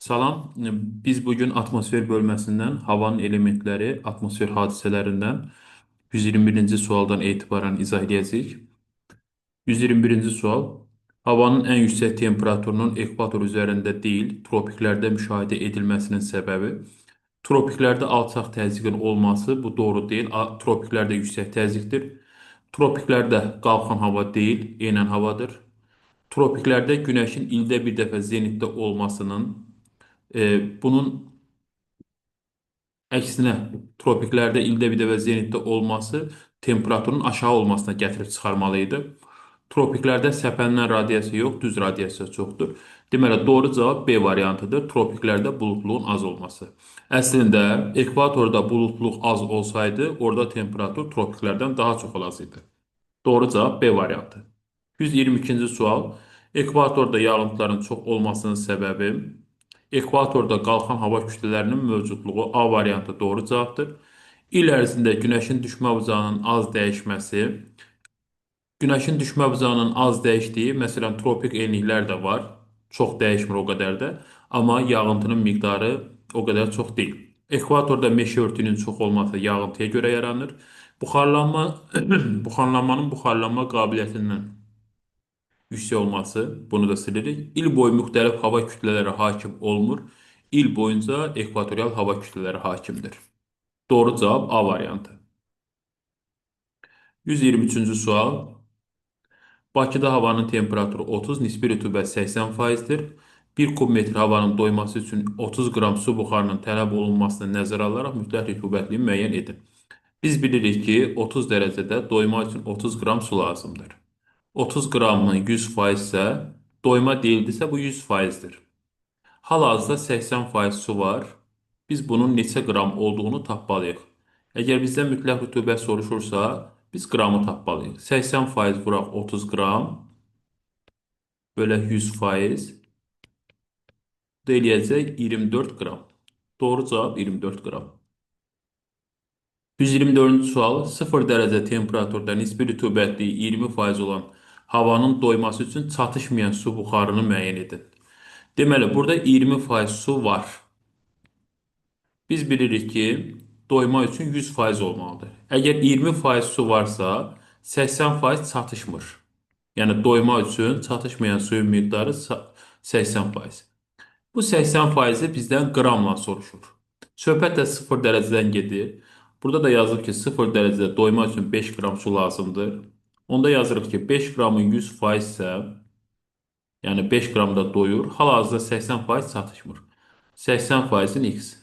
Salam, biz bugün atmosfer bölməsindən havanın elementləri, atmosfer hadisələrindən 121-ci sualdan etibarən izah edəcəyik. 121-ci sual, havanın ən yüksək temperaturunun ekvator üzərində deyil, tropiklərdə müşahidə edilməsinin səbəbi. Tropiklərdə alçaq təzyiqin olması, bu doğru deyil, tropiklərdə yüksək təzyiqdir. Tropiklərdə qalxan hava deyil, enən havadır. Tropiklərdə günəşin ildə bir dəfə zenitdə olmasının, bunun əksinə tropiklərdə ildə bir dəfə zenitdə olması temperaturun aşağı olmasına gətirib çıxarmalı idi. Tropiklərdə səpənlən radiasiya yox, düz radiasiya çoxdur. Deməli, doğru cavab B variantıdır. Tropiklərdə buludluğun az olması. Əslində, ekvatorda buludluq az olsaydı, orada temperatur tropiklərdən daha çox olacaqdı. Doğru cavab B variantı. 122-ci sual. Ekvatorda yağıntıların çox olmasının səbəbi ekvatorda qalxan hava kütlələrinin mövcudluğu A variantı doğru cavabdır. İl ərzində günəşin düşmə bucağının az dəyişməsi, günəşin düşmə bucağının az dəyişdiyi, məsələn, tropik enliklər də var. Çox dəyişmir o qədər də, amma yağıntının miqdarı o qədər çox deyil. Ekvatorda meşə örtüyünün çox olması yağıntıya görə yaranır. Buxarlanmanın buxarlanma qabiliyyətindən yüksək olması, bunu da silirik. İl boyu müxtəlif hava kütlələri hakim olmur. İl boyunca ekvatorial hava kütlələri hakimdir. Doğru cavab A variantı. 123-cü sual. Bakıda havanın temperaturu 30, nisbi rütubət 80%-dir. 1 kubmetr havanın doyması üçün 30 qram su buxarının tələb olunmasını nəzərə alaraq mütləq rütubətliyi müəyyən edin. Biz bilirik ki, 30 dərəcədə doyma üçün 30 qram su lazımdır. 30 qramın 100% isə doyma deyildisə bu 100%-dir. Hal-hazırda 80% su var. Biz bunun neçə qram olduğunu tapmalıyıq. Əgər bizdən mütləq rütubət soruşursa, biz qramı tapmalıyıq. 80% vuraq 30 qram, bölək 100%, bu da eləyəcək 24 qram. Doğru cavab 24 qram. 124-cü sual, 0 dərəcə temperaturda nisbi rütubətliyi 20% olan havanın doyması üçün çatışmayan su buxarını müəyyən edin. Deməli, burada 20% su var. Biz bilirik ki, doyma üçün 100% olmalıdır. Əgər 20% su varsa, 80% çatışmır. Yəni, doyma üçün çatışmayan suyun miqdarı 80%. Bu 80%-i bizdən qramla soruşur. Söhbət də 0 dərəcədən gedir. Burada da yazılıb ki, 0 dərəcədə doyma üçün 5 qram su lazımdır. Onda yazırıq ki, 5 qramın 100% isə, yəni 5 qram da doyur, hal-hazırda 80% çatışmır. 80%-in x.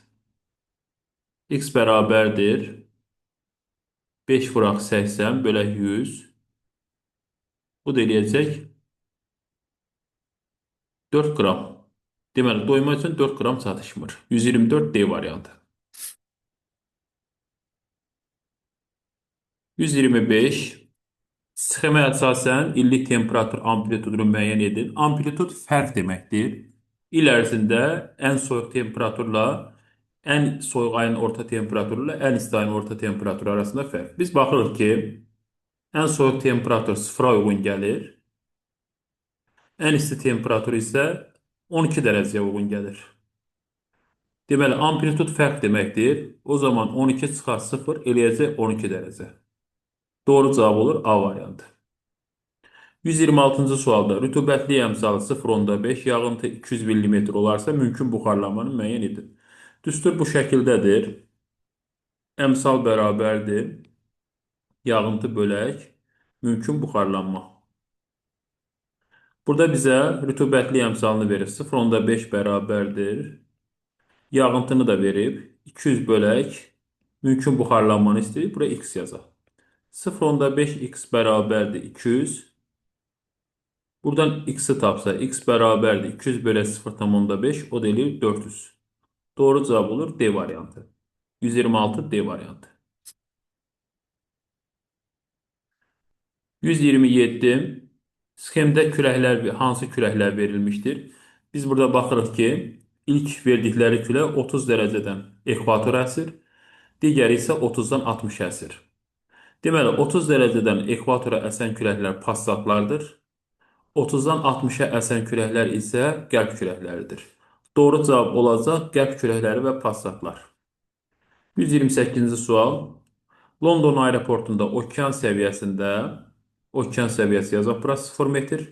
X bərabərdir 5 vuraq 80 bölək 100. Bu da eləyəcək 4 qram. Deməli, doyma üçün 4 qram çatışmır. 124 D variantı. 125. Sxemə əsasən illik temperatur amplitudunu müəyyən edin. Amplitud fərq deməkdir. İl ərzində ən soyuq temperaturla ən soyuq ayın orta temperaturuyla ən isti ayın orta temperaturu arasında fərq. Biz baxırıq ki, ən soyuq temperatur sıfıra uyğun gəlir. Ən isti temperatur isə 12 dərəcəyə uyğun gəlir. Deməli, amplitud fərq deməkdir. O zaman 12 çıxar 0 eləyəcək 12 dərəcə. Doğru cavab olur A variantı. 126-cı sualda rütubətli əmsalı 0,5, yağıntı 200 mm olarsa mümkün buxarlanmanı müəyyən edin. Düstur bu şəkildədir. Əmsal bərabərdir. Yağıntı bölək mümkün buxarlanma. Burada bizə rütubətli əmsalını verir. 0,5 bərabərdir. Yağıntını da verib. 200 bölək mümkün buxarlanmanı istəyir. Buraya x yazaq. 0,5 x bərabərdir 200. Buradan x-i tapsa, x bərabərdir 200 bölək 0,5, o da eləyir 400. Doğru cavab olur D variantı. 126 D variantı. 127. Sxemdə küləklər, hansı küləklər verilmişdir? Biz burada baxırıq ki, ilk verdikləri külək 30 dərəcədən ekvator əsir, digəri isə 30-dan 60 əsir. Deməli, 30 dərəcədən ekvatora əsən küləklər passatlardır. 30-dan 60-a əsən küləklər isə qərb küləkləridir. Doğru cavab olacaq qərb küləkləri və passatlar. 128-ci sual. London aeroportunda okean səviyyəsində, okean səviyyəsi yazaq bura 0 metr.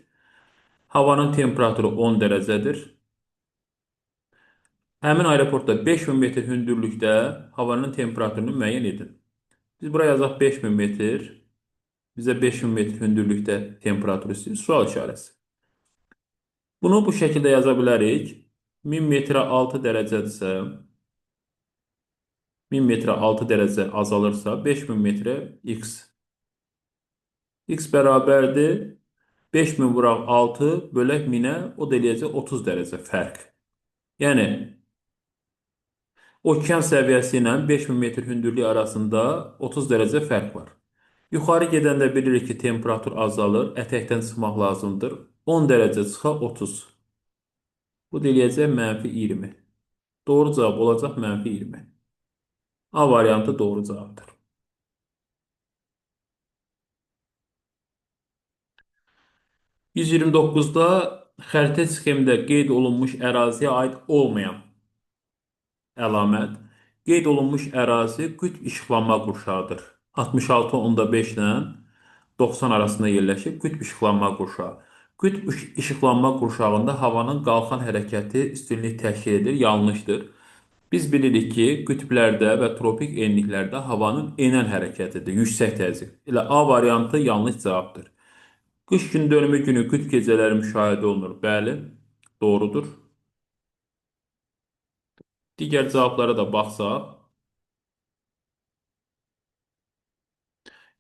Havanın temperaturu 10 dərəcədir. Həmin aeroportda 5000 metr hündürlükdə havanın temperaturunu müəyyən edin. Biz bura yazaq 5000 metr. Bizə 5000 metr hündürlükdə temperatur istəyir. Sual işarəsi. Bunu bu şəkildə yaza bilərik. 1000 metrə 6 dərəcədirsə, 1000 metrə 6 dərəcə azalırsa, 5000 metrə x. X bərabərdir 5000 vuraq 6 bölək 1000-ə, o da eləyəcək 30 dərəcə fərq. Yəni, okean səviyyəsi ilə 5000 metr hündürlük arasında 30 dərəcə fərq var. Yuxarı gedəndə bilirik ki, temperatur azalır, ətəkdən çıxmaq lazımdır. 10 dərəcə çıxaq 30. Bu da eləyəcək mənfi 20. Doğru cavab olacaq mənfi 20. A variantı doğru cavabdır. 129-da xəritə sxemində qeyd olunmuş əraziyə aid olmayan əlamət. Qeyd olunmuş ərazi qütb işıqlanma qurşağıdır. 66,5 ilə 90 arasında yerləşir qütb işıqlanma qurşağı. Qütb işıqlanma qurşağında havanın qalxan hərəkəti üstünlük təşkil edir, yanlışdır. Biz bilirik ki, qütblərdə və tropik enliklərdə havanın enən hərəkətidir, yüksək təzyiq. Elə A variantı yanlış cavabdır. Qış gün dönümü günü qütb gecələri müşahidə olunur. Bəli, doğrudur. Digər cavablara da baxsaq,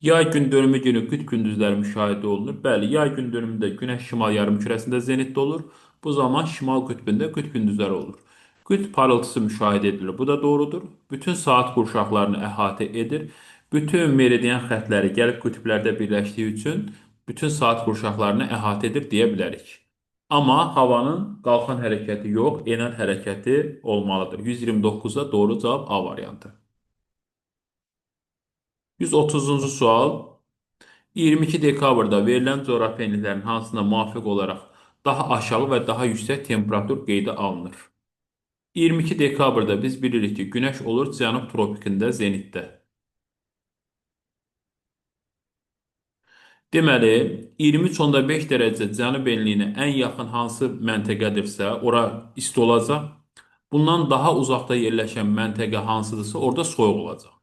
yay gün dönümü günü qütb gündüzləri müşahidə olunur. Bəli, yay gün dönümündə günəş şimal yarımkürəsində zenitdə olur. Bu zaman şimal qütbündə qütb gündüzləri olur. Qütb parıltısı müşahidə edilir. Bu da doğrudur. Bütün saat qurşaqlarını əhatə edir. Bütün meridian xətləri gəlib qütblərdə birləşdiyi üçün bütün saat qurşaqlarını əhatə edir deyə bilərik. Amma havanın qalxan hərəkəti yox, enən hərəkəti olmalıdır. 129-da doğru cavab A variantı. 130-cu sual. 22 dekabrda verilən coğrafi enliklərin hansına müvafiq olaraq daha aşağı və daha yüksək temperatur qeydə alınır? 22 dekabrda biz bilirik ki, günəş olur cənub tropikində, zenitdə. Deməli, 23,5 dərəcə cənub enliyinə ən yaxın hansı məntəqədirsə, ora isti olacaq. Bundan daha uzaqda yerləşən məntəqə hansıdırsa, orada soyuq olacaq.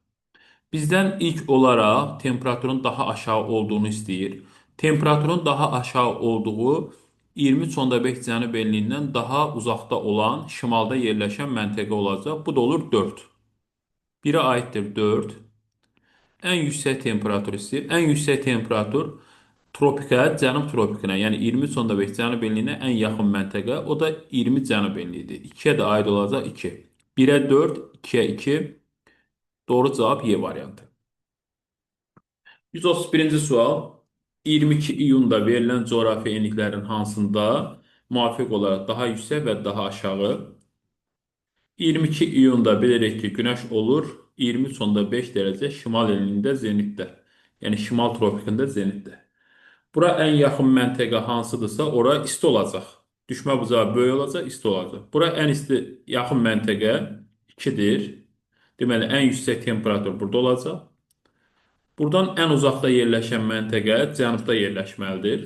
Bizdən ilk olaraq temperaturun daha aşağı olduğunu istəyir. Temperaturun daha aşağı olduğu 23,5 cənub enliyindən daha uzaqda olan şimalda yerləşən məntəqə olacaq. Bu da olur 4. 1-ə aiddir 4. Ən yüksək temperatur istəyir. Ən yüksək temperatur tropikə, cənub tropikinə, yəni 23,5 cənub enliyinə ən yaxın məntəqə, o da 20 cənub enliyidir. 2-yə də aid olacaq 2. 1-ə 4, 2-yə 2. Doğru cavab Y variantı. 131-ci sual. 22 iyunda verilən coğrafi enliklərin hansında müvafiq olaraq daha yüksək və daha aşağı? 22 iyunda bilirik ki, günəş olur 23,5 dərəcə şimal enliyində zenitdə. Yəni şimal tropikində zenitdə. Bura ən yaxın məntəqə hansıdırsa, ora isti olacaq. Düşmə bucağı böyük olacaq, isti olacaq. Bura ən isti yaxın məntəqə 2-dir. Deməli, ən yüksək temperatur burada olacaq. Buradan ən uzaqda yerləşən məntəqə cənubda yerləşməlidir.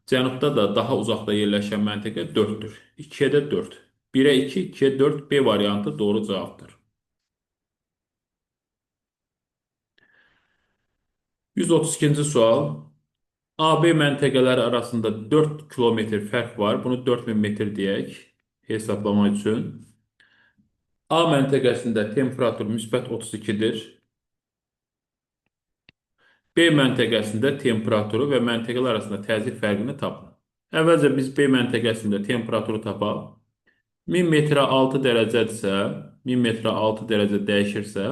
Cənubda da daha uzaqda yerləşən məntəqə 4-dür. 2-yə də 4. 1-ə 2, 2-yə 4 B variantı doğru cavabdır. 132-ci sual. AB məntəqələri arasında 4 kilometr fərq var. Bunu 4000 metr deyək hesablama üçün. A məntəqəsində temperatur müsbət 32-dir. B məntəqəsində temperaturu və məntəqələr arasında təzyiq fərqini tapın. Əvvəlcə biz B məntəqəsində temperaturu tapaq. 1000 metrə 6 dərəcədirsə, 1000 metrə 6 dərəcə dəyişirsə,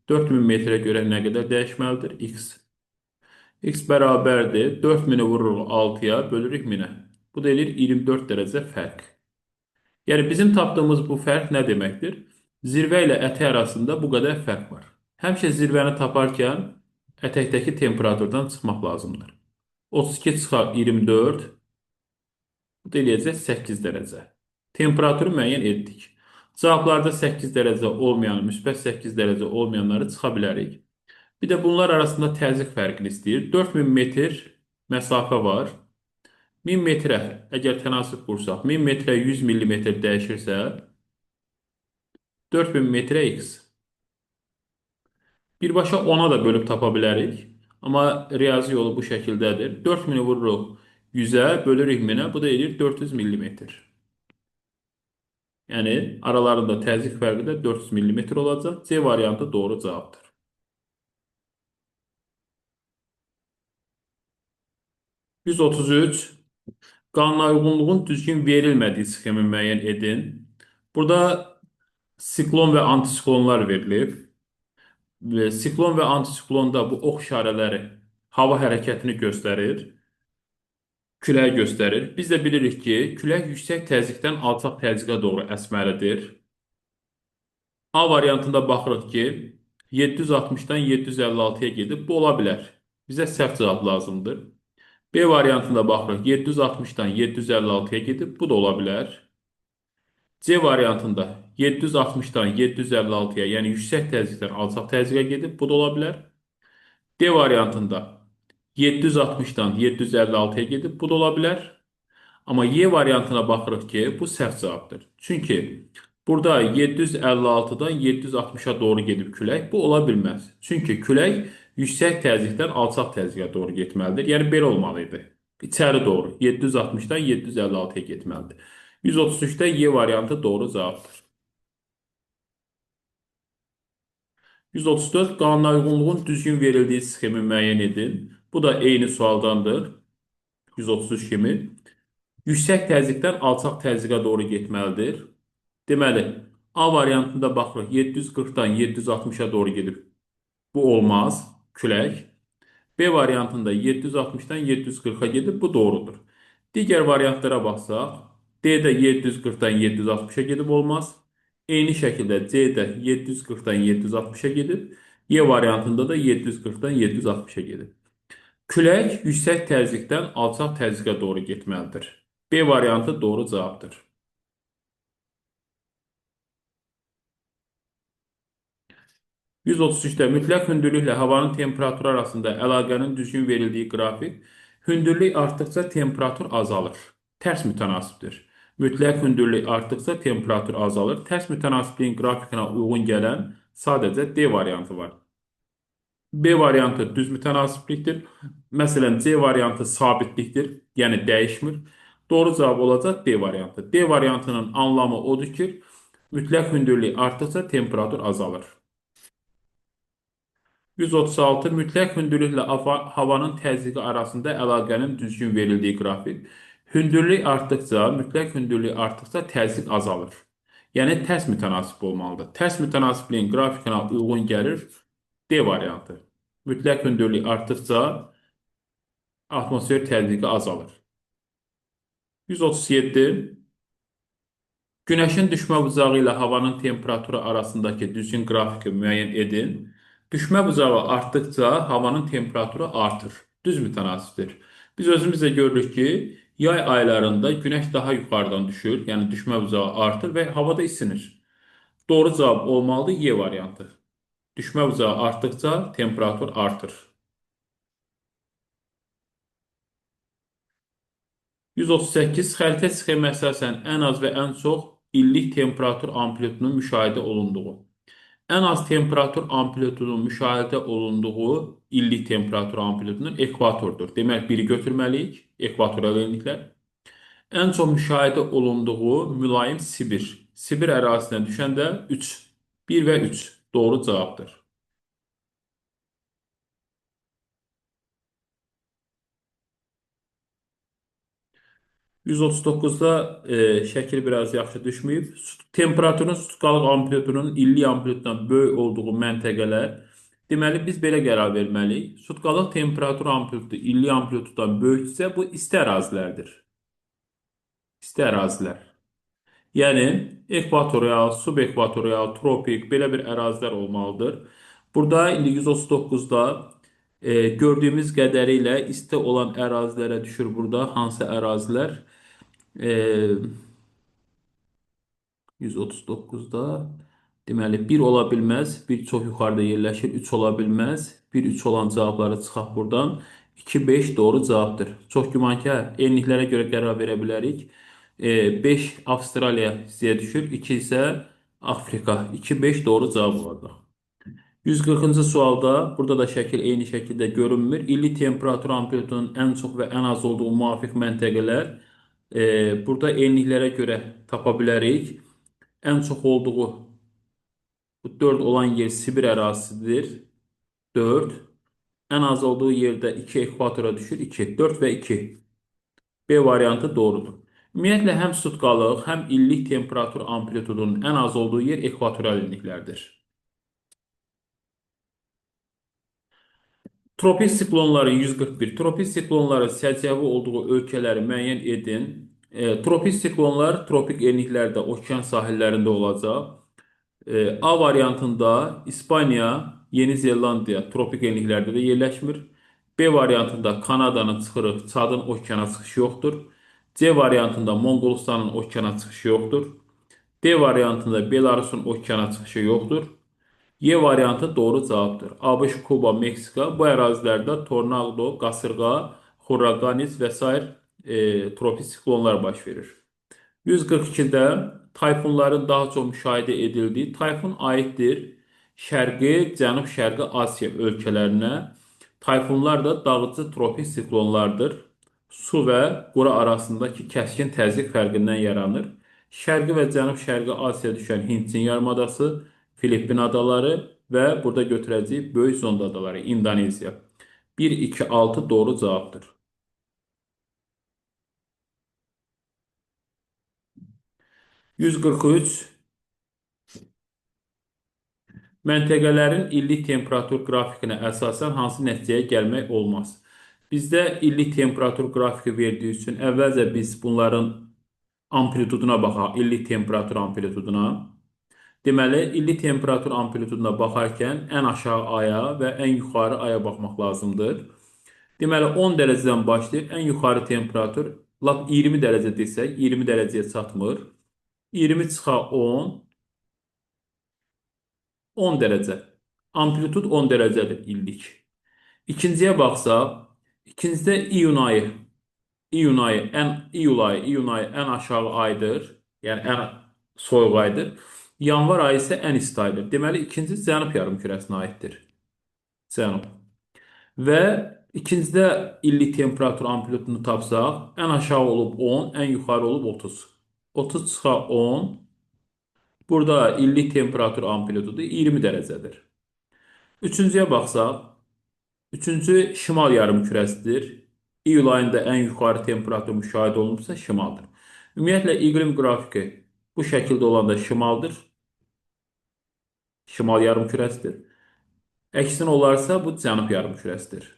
4000 metrə görə nə qədər dəyişməlidir? X. X bərabərdir. 4000-i vururuq 6-ya, bölürük 1000-ə. Bu da eləyir 24 dərəcə fərq. Yəni bizim tapdığımız bu fərq nə deməkdir? Zirvə ilə ətək arasında bu qədər fərq var. Həmişə zirvəni taparkən ətəkdəki temperaturdan çıxmaq lazımdır. 32 çıxar 24, bu da eləyəcək 8 dərəcə. Temperaturu müəyyən etdik. Cavablarda 8 dərəcə olmayan, müsbət 8 dərəcə olmayanları çıxa bilərik. Bir də bunlar arasında təzyiq fərqini istəyir. 4000 metr məsafə var. 1000 metrə əgər tənasüb qursaq, 1000 metrə 100 millimetr dəyişirsə, 4000 metrə x. Birbaşa 10-a da bölüb tapa bilərik. Amma riyazi yolu bu şəkildədir. 4000-i vururuq 100-ə, bölürük 1000-ə, bu da edir 400 millimetr. Yəni, aralarında təzyiq fərqi də 400 millimetr olacaq. C variantı doğru cavabdır. 133. Qanuna uyğunluğun düzgün verilmədiyi sxemi müəyyən edin. Burada siklon və antisiklonlar verilib. Və siklon və antisiklonda bu ox işarələri hava hərəkətini göstərir, küləyi göstərir. Biz də bilirik ki, külək yüksək təzyiqdən alçaq təzyiqə doğru əsməlidir. A variantında baxırıq ki, 760-dan 756-ya gedib, bu ola bilər. Bizə səhv cavab lazımdır. B variantında baxırıq, 760-dan 756-ya gedib, bu da ola bilər. C variantında 760-dan 756-ya, yəni yüksək təzyiqdən alçaq təzyiqə gedib, bu da ola bilər. D variantında 760-dan 756-ya gedib, bu da ola bilər. Amma Y variantına baxırıq ki, bu səhv cavabdır. Çünki burada 756-dan 760-a doğru gedib külək, bu ola bilməz. Çünki külək yüksək təzyiqdən alçaq təzyiqə doğru getməlidir. Yəni belə olmalı idi. İçəri doğru 760-dan 756-ya getməlidir. 133-də Y variantı doğru cavabdır. 134. Qanuna uyğunluğun düzgün verildiyi sxemi müəyyən edin. Bu da eyni sualdandır. 133 kimi. Yüksək təzyiqdən alçaq təzyiqə doğru getməlidir. Deməli, A variantında baxırıq, 740-dan 760-a doğru gedib. Bu olmaz, külək. B variantında 760-dan 740-a gedib, bu doğrudur. Digər variantlara baxsaq, D-də 740-dan 760-a gedib olmaz. Eyni şəkildə C-də 740-dan 760-a gedib, Y variantında da 740-dan 760-a gedib. Külək yüksək təzyiqdən alçaq təzyiqə doğru getməlidir. B variantı doğru cavabdır. 133-də mütləq hündürlüklə havanın temperaturu arasında əlaqənin düzgün verildiyi qrafik, hündürlük artdıqca temperatur azalır. Tərs mütənasibdir. Mütləq hündürlük artdıqca temperatur azalır. Tərs mütənasibliyin qrafikinə uyğun gələn sadəcə D variantı var. B variantı düz mütənasiblikdir. Məsələn, C variantı sabitlikdir, yəni dəyişmir. Doğru cavab olacaq D variantı. D variantının anlamı odur ki, mütləq hündürlük artdıqca temperatur azalır. 136. Mütləq hündürlüklə havanın təzyiqi arasında əlaqənin düzgün verildiyi qrafik. Hündürlük artdıqca, mütləq hündürlük artdıqca təzyiq azalır. Yəni tərs mütənasib olmalıdır. Tərs mütənasibliyin qrafikinə uyğun gəlir D variantı. Mütləq hündürlük artdıqca atmosfer təzyiqi azalır. 137. Günəşin düşmə bucağı ilə havanın temperaturu arasındakı düzgün qrafiki müəyyən edin. Düşmə bucağı artdıqca havanın temperaturu artır. Düz mütənasibdir. Biz özümüz də görürük ki, yay aylarında günəş daha yuxarıdan düşür, yəni düşmə bucağı artır və havada isinir. Doğru cavab olmalıdır Y variantı. Düşmə bucağı artdıqca temperatur artır. 138. Xəritə sxemi əsasən ən az və ən çox illik temperatur amplitudunun müşahidə olunduğu. Ən az temperatur amplitudunun müşahidə olunduğu illik temperatur amplitudunun ekvatordur. Demək, biri götürməliyik, ekvatorial enliklər. Ən çox müşahidə olunduğu mülayim Sibir. Sibir ərazisinə düşən də 3. 1 və 3 doğru cavabdır. 139-da şəkil biraz yaxşı düşməyib. Temperaturun sutkalıq amplitudunun illik amplitudundan böyük olduğu məntəqələr. Deməli, biz belə qərar verməliyik. Sutkalıq temperatur amplitudu illik amplituddan böyükdürsə, bu isti ərazilərdir. İsti ərazilər. Yəni, ekvatorial, subekvatorial, tropik, belə bir ərazilər olmalıdır. Burada indi 139-da gördüyümüz qədəri ilə isti olan ərazilərə düşür burada. Hansı ərazilər? 139-da. Deməli, 1 ola bilməz. 1 çox yuxarıda yerləşir. 3 ola bilməz. 1, 3 olan cavabları çıxaq buradan. 2, 5 doğru cavabdır. Çox güman ki, enliklərə görə qərar verə bilərik. 5 Avstraliya hissəyə düşür. 2 isə Afrika. 2, 5 doğru cavab olacaq. 140-cı sualda, burada da şəkil eyni şəkildə görünmür. İllik temperatur amplitudunun ən çox və ən az olduğu müvafiq məntəqələr. Burada enliklərə görə tapa bilərik. Ən çox olduğu bu 4 olan yer Sibir ərazisidir. 4. Ən az olduğu yerdə 2 ekvatora düşür. 2. 4 və 2. B variantı doğrudur. Ümumiyyətlə, həm sutkalıq, həm illik temperatur amplitudunun ən az olduğu yer ekvatorial enliklərdir. Tropik siklonların 141. Tropik siklonların səciyyəvi olduğu ölkələri müəyyən edin. Tropik siklonlar tropik enliklərdə, okean sahillərində olacaq. A variantında İspaniya, Yeni Zelandiya tropik enliklərdə də yerləşmir. B variantında Kanadanın çıxırıq, Çadın okeana çıxışı yoxdur. C variantında Monqolistanın okeana çıxışı yoxdur. D variantında Belarusun okeana çıxışı yoxdur. Y variantı doğru cavabdır. ABŞ, Kuba, Meksika bu ərazilərdə tornado, qasırğa, huraqanis və sair tropik siklonlar baş verir. 142-də tayfunların daha çox müşahidə edildiyi tayfun aiddir Şərqi, Cənub-Şərqi Asiya ölkələrinə. Tayfunlar da dağıtıcı tropik siklonlardır. Su və qura arasındakı kəskin təzyiq fərqindən yaranır. Şərqi və Cənub-Şərqi Asiya düşən Hindçin yarımadası, Filippin adaları və burada götürəcəyik Böyük Zonda adaları, İndoneziya. 1, 2, 6 doğru cavabdır. 143. Məntəqələrin illik temperatur qrafikinə əsasən hansı nəticəyə gəlmək olmaz? Bizdə illik temperatur qrafiki verdiyi üçün əvvəlcə biz bunların amplituduna baxaq, illik temperatur amplituduna. Deməli, illik temperatur amplituduna baxarkən ən aşağı aya və ən yuxarı aya baxmaq lazımdır. Deməli, 10 dərəcədən başlayır, ən yuxarı temperatur, lap 20 dərəcə desək, 20 dərəcəyə çatmır. 20 çıxa 10, 10 dərəcə. Amplitud 10 dərəcədir illik. İkinciyə baxsaq, ikincidə iyun ayı, iyul ayı ən aşağı aydır, yəni ən soyuq aydır. Yanvar ayı isə ən isti aydır. Deməli, ikinci cənub yarımkürəsinə aiddir. Cənub. Və ikincidə illik temperatur amplitudunu tapsaq, ən aşağı olub 10, ən yuxarı olub 30. 30 çıxa 10. Burada illik temperatur amplitudu 20 dərəcədir. Üçüncüyə baxsaq, üçüncü şimal yarımkürəsidir. İyul ayında ən yuxarı temperatur müşahidə olunubsa şimaldır. Ümumiyyətlə, iqlim qrafiki bu şəkildə olanda şimaldır. Şimal yarımkürəsidir. Əksinə olarsa, bu cənub yarımkürəsidir.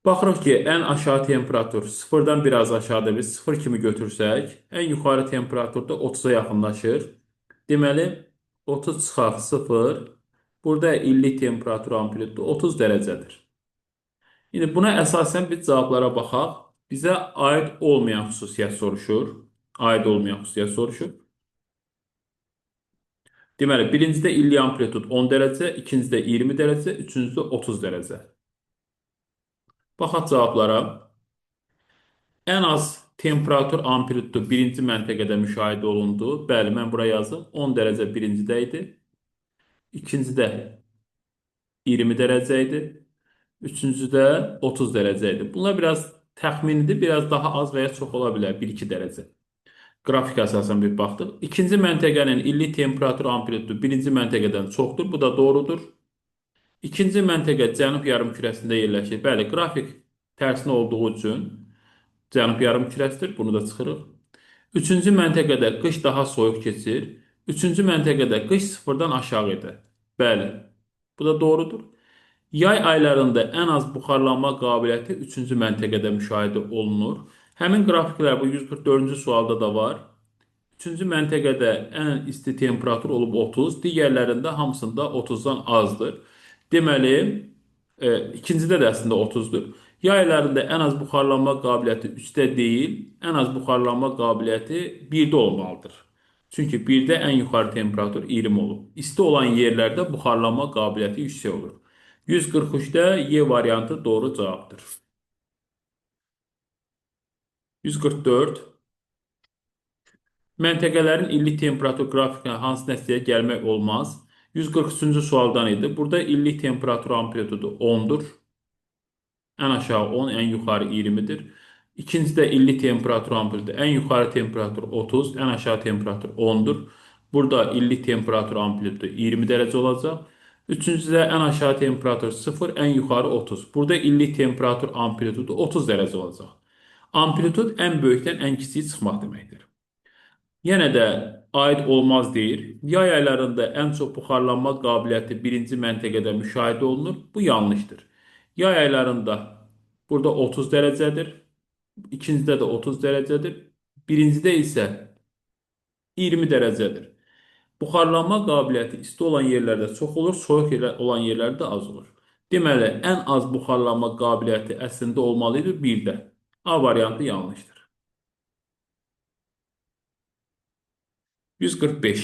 Baxırıq ki, ən aşağı temperatur sıfırdan biraz aşağıda biz 0 kimi götürsək, ən yuxarı temperatur da 30-a yaxınlaşır. Deməli, 30 çıxaq 0. Burada illik temperatur amplitudu 30 dərəcədir. İndi buna əsasən biz cavablara baxaq. Bizə aid olmayan xüsusiyyət soruşur. Aid olmayan xüsusiyyət soruşur. Deməli, birincidə illik amplitud 10 dərəcə, ikincidə 20 dərəcə, üçüncüdə 30 dərəcə. Baxaq cavablara. Ən az temperatur amplitudu birinci məntəqədə müşahidə olundu. Bəli, mən bura yazdım. 10 dərəcə birincidə idi. İkincidə 20 dərəcə idi. Üçüncüdə 30 dərəcə idi. Bunlar biraz təxminidir, biraz daha az və ya çox ola bilər, 1-2 dərəcə. Qrafik əsasən bir baxdıq. İkinci məntəqənin illik temperatur amplitudu birinci məntəqədən çoxdur. Bu da doğrudur. İkinci məntəqə cənub yarımkürəsində yerləşir. Bəli, qrafik tərsinə olduğu üçün cənub yarımkürəsidir. Bunu da çıxırıq. Üçüncü məntəqədə qış daha soyuq keçir. Üçüncü məntəqədə qış sıfırdan aşağı idi. Bəli, bu da doğrudur. Yay aylarında ən az buxarlanma qabiliyyəti üçüncü məntəqədə müşahidə olunur. Həmin qrafiklər bu 144-cü sualda da var. Üçüncü məntəqədə ən isti temperatur olub 30, digərlərində hamısında 30-dan azdır. Deməli, ikincidə də əslində 30-dur. Yay aylarında ən az buxarlanma qabiliyyəti 3-də deyil, ən az buxarlanma qabiliyyəti 1-də olmalıdır. Çünki 1-də ən yuxarı temperatur 20 olub. İsti olan yerlərdə buxarlanma qabiliyyəti yüksək olur. 143-də Y variantı doğru cavabdır. 144. Məntəqələrin illik temperatur qrafikində hansı nəticəyə gəlmək olmaz? 143-cü sualdan idi. Burada illik temperatur amplitudu 10-dur. Ən aşağı 10, ən yuxarı 20-dir. İkincidə illik temperatur amplitudu ən yuxarı temperatur 30, ən aşağı temperatur 10-dur. Burada illik temperatur amplitudu 20 dərəcə olacaq. Üçüncüdə ən aşağı temperatur 0, ən yuxarı 30. Burada illik temperatur amplitudu 30 dərəcə olacaq. Amplitud ən böyükdən ən kiçiyi çıxmaq deməkdir. Yenə də aid olmaz deyir. Yay aylarında ən çox buxarlanma qabiliyyəti birinci məntəqədə müşahidə olunur. Bu yanlışdır. Yay aylarında burada 30 dərəcədir. İkincidə də 30 dərəcədir. Birincidə isə 20 dərəcədir. Buxarlanma qabiliyyəti isti olan yerlərdə çox olur, soyuq olan yerlərdə az olur. Deməli, ən az buxarlanma qabiliyyəti əslində olmalı idi 1-də. A variantı yanlışdır. 145.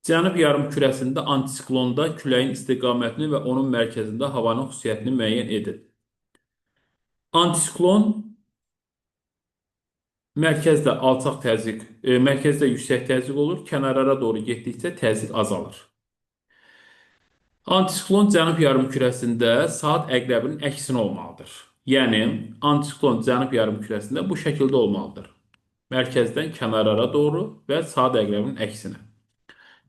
Cənub yarımkürəsində antisiklonda küləyin istiqamətini və onun mərkəzində havanın xüsusiyyətini müəyyən edin. Antisiklon mərkəzdə alçaq təzyiq, mərkəzdə yüksək təzyiq olur, kənarlara doğru getdikcə təzyiq azalır. Antisiklon cənub yarımkürəsində saat əqrəbinin əksinə olmalıdır. Yəni, antisiklon cənub yarımkürəsində bu şəkildə olmalıdır. Mərkəzdən kənarlara doğru və saat əqrəbinin əksinə.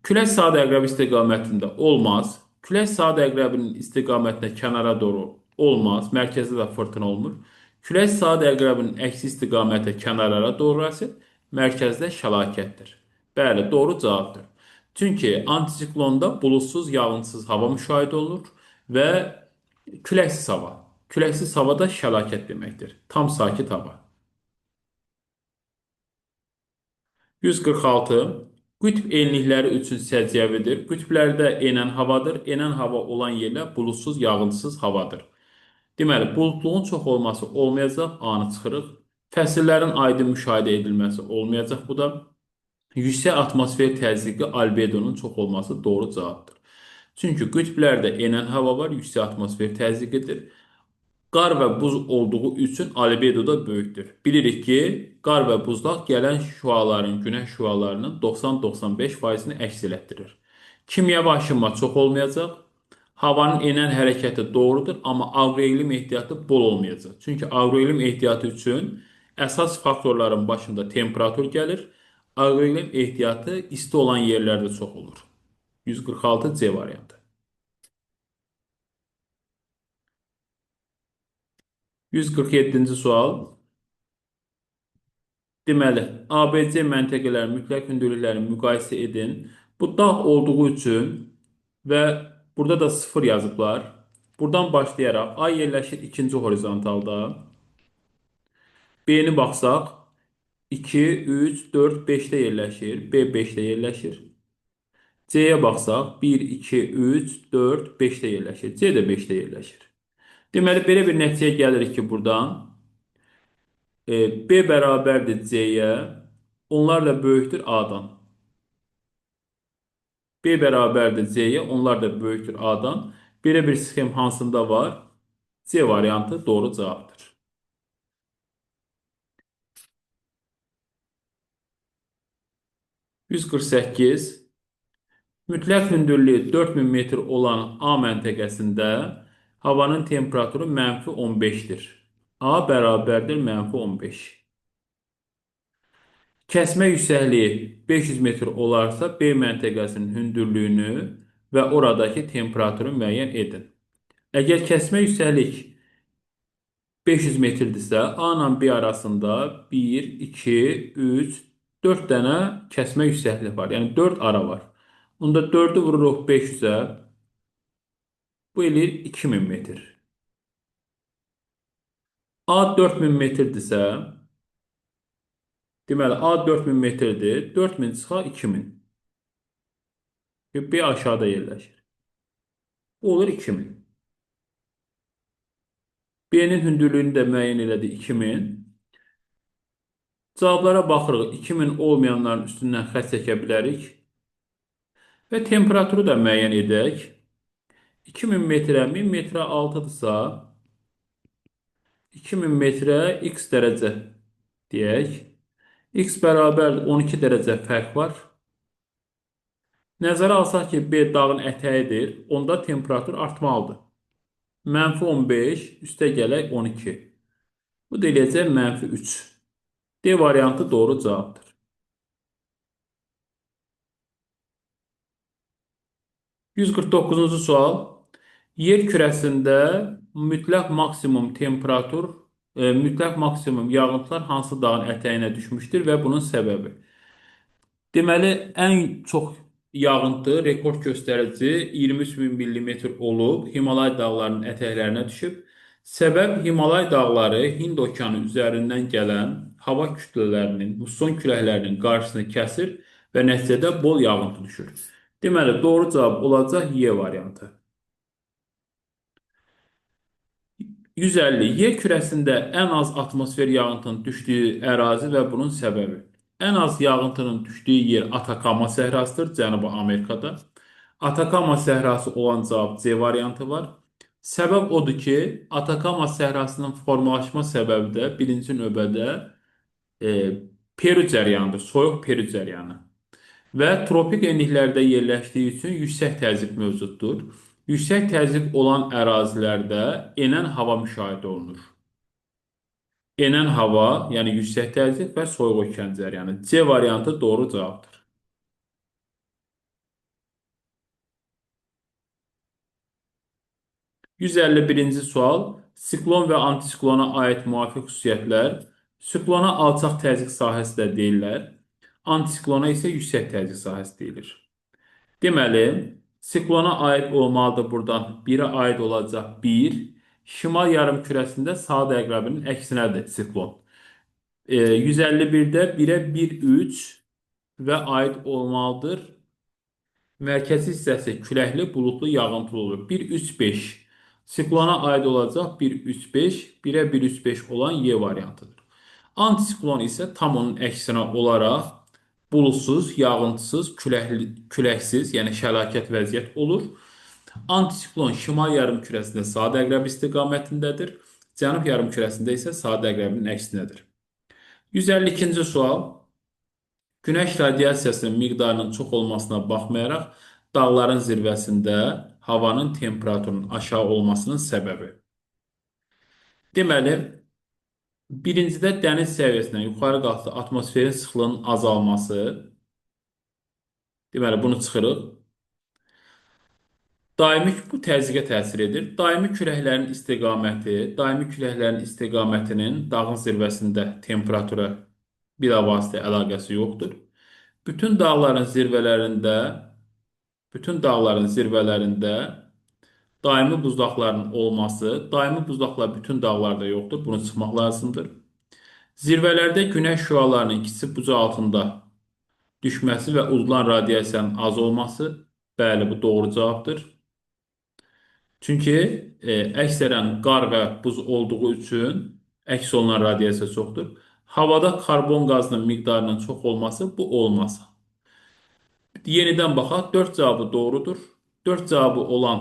Külək saat əqrəbi istiqamətində olmaz. Külək saat əqrəbinin istiqamətində kənara doğru olmaz. Mərkəzdə də fırtına olmur. Külək saat əqrəbinin əksi istiqamətə kənarlara doğru əsir. Mərkəzdə şəlakətdir. Bəli, doğru cavabdır. Çünki antisiklonda bulutsuz, yağıntısız hava müşahidə olunur və küləksiz hava. Küləksiz hava da şəlakət deməkdir. Tam sakit hava. 146. Qütb enlikləri üçün səciyyəvidir. Qütblərdə enən havadır. Enən hava olan yerlər bulutsuz, yağıntısız havadır. Deməli, buludluğun çox olması olmayacaq, A-nı çıxırıq. Fəsillərin aydın müşahidə edilməsi olmayacaq bu da. Yüksək atmosfer təzyiqi albedonun çox olması doğru cavabdır. Çünki qütblərdə enən hava var, yüksək atmosfer təzyiqidir. Qar və buz olduğu üçün albedo da böyükdür. Bilirik ki, qar və buzlaq gələn şüaların, günəş şüalarının 90-95%-ni əks elətdirir. Kimyəvi aşınma çox olmayacaq. Havanın enən hərəkəti doğrudur, amma aqroiqlim ehtiyatı bol olmayacaq. Çünki aqroiqlim ehtiyatı üçün əsas faktorların başında temperatur gəlir. Aqroiqlim ehtiyatı isti olan yerlərdə çox olur. 146 C variantı. 147-ci sual. Deməli, ABC məntəqələrinin mütləq hündürlüklərini müqayisə edin. Bu dağ olduğu üçün və burada da 0 yazıblar. Buradan başlayaraq A yerləşir ikinci horizontalda. B-ni baxsaq, 2, 3, 4, 5-də yerləşir. B 5-də yerləşir. C-yə baxsaq, 1, 2, 3, 4, 5-də yerləşir. C də 5-də yerləşir. Deməli, belə bir nəticəyə gəlirik ki, buradan B bərabərdir C-yə, onlar da böyükdür A-dan. B bərabərdir C-yə, onlar da böyükdür A-dan. Belə bir sxem hansında var? C variantı doğru cavabdır. 148. Mütləq hündürlüyü 4000 metr olan A məntəqəsində havanın temperaturu mənfi 15-dir. A bərabərdir mənfi 15. Kəsmə yüksəkliyi 500 metr olarsa, B məntəqəsinin hündürlüyünü və oradakı temperaturu müəyyən edin. Əgər kəsmə yüksəklik 500 metrdirsə, A ilə B arasında 1, 2, 3, 4 dənə kəsmə yüksəklik var. Yəni 4 ara var. Onda 4-ü vururuq 500-ə. Bu eləyir 2000 metr. A 4000 metrdirsə, deməli A 4000 metrdir. 4000 çıxaq 2000. B aşağıda yerləşir. Bu olur 2000. B-nin hündürlüyünü də müəyyən elədik 2000. Cavablara baxırıq. 2000 olmayanların üstündən xətt çəkə bilərik. Və temperaturu da müəyyən edək. 2000 metrə 1000 metrə altıdırsa, 2000 metrə x dərəcə deyək. X bərabərdir 12 dərəcə fərq var. Nəzərə alsaq ki, B dağın ətəyidir, onda temperatur artmalıdır. Mənfi 15, üstə gələk 12. Bu da eləyəcək mənfi 3. D variantı doğru cavabdır. 149-cu sual. Yer kürəsində mütləq maksimum temperatur, mütləq maksimum yağıntılar hansı dağın ətəyinə düşmüşdür və bunun səbəbi? Deməli, ən çox yağıntı rekord göstərici 23.000 millimetr olub, Himalay dağlarının ətəklərinə düşüb. Səbəb Himalay dağları Hind okeanı üzərindən gələn hava kütlələrinin, musson küləklərinin qarşısını kəsir və nəticədə bol yağıntı düşür. Deməli, doğru cavab olacaq Y variantı. 150. Yer kürəsində ən az atmosfer yağıntının düşdüyü ərazi və bunun səbəbi. Ən az yağıntının düşdüyü yer Atakama səhrasıdır, Cənubi Amerikada. Atakama səhrası olan cavab C variantı var. Səbəb odur ki, Atakama səhrasının formalaşma səbəbi də birinci növbədə Peru cəryanıdır, soyuq Peru cəryanı. Və tropik enliklərdə yerləşdiyi üçün yüksək təzyiq mövcuddur. Yüksək təzyiq olan ərazilərdə enən hava müşahidə olunur. Enən hava, yəni yüksək təzyiq və soyuq okean cəryanı. C variantı doğru cavabdır. 151-ci sual. Siklon və antisiklona aid müvafiq xüsusiyyətlər. Siklona alçaq təzyiq sahəsi də deyirlər. Antisiklona isə yüksək təzyiq sahəsi deyilir. Deməli, siklona aid olmalıdır buradan. 1-ə aid olacaq 1. Şimal yarımkürəsində saat əqrəbinin əksinədir siklon. 151-də 1-ə 1,3 və aid olmalıdır. Mərkəzi hissəsi küləkli, buludlu, yağıntılı olur. 1,3,5. Siklona aid olacaq 1,3,5. 1-ə 1,3,5 olan Y variantıdır. Antisiklon isə tam onun əksinə olaraq buludsuz, yağıntısız, küləksiz, yəni şəlakət vəziyyət olur. Antisiklon şimal yarımkürəsində saat əqrəbi istiqamətindədir. Cənub yarımkürəsində isə saat əqrəbinin əksinədir. 152-ci sual. Günəş radiasiyasının miqdarının çox olmasına baxmayaraq, dağların zirvəsində havanın temperaturunun aşağı olmasının səbəbi. Deməli, birincidə dəniz səviyyəsindən yuxarı qalxdı atmosferin sıxlığının azalması. Deməli, bunu çıxırıq. Daimi bu təzyiqə təsir edir. Daimi küləklərin istiqaməti, daimi küləklərin istiqamətinin dağın zirvəsində temperatura bilavasitə əlaqəsi yoxdur. Bütün dağların zirvələrində daimi buzlaqların olması, daimi buzlaqlar bütün dağlarda yoxdur. Bunu çıxmaq lazımdır. Zirvələrdə günəş şüalarının kiçik bucu altında düşməsi və uzulan radiasiyanın az olması, bəli, bu doğru cavabdır. Çünki əksərən qar və buz olduğu üçün əks olunan radiasiya çoxdur. Havada karbon qazının miqdarının çox olması, bu olmaz. Yenidən baxaq, 4 cavabı doğrudur. 4 cavabı olan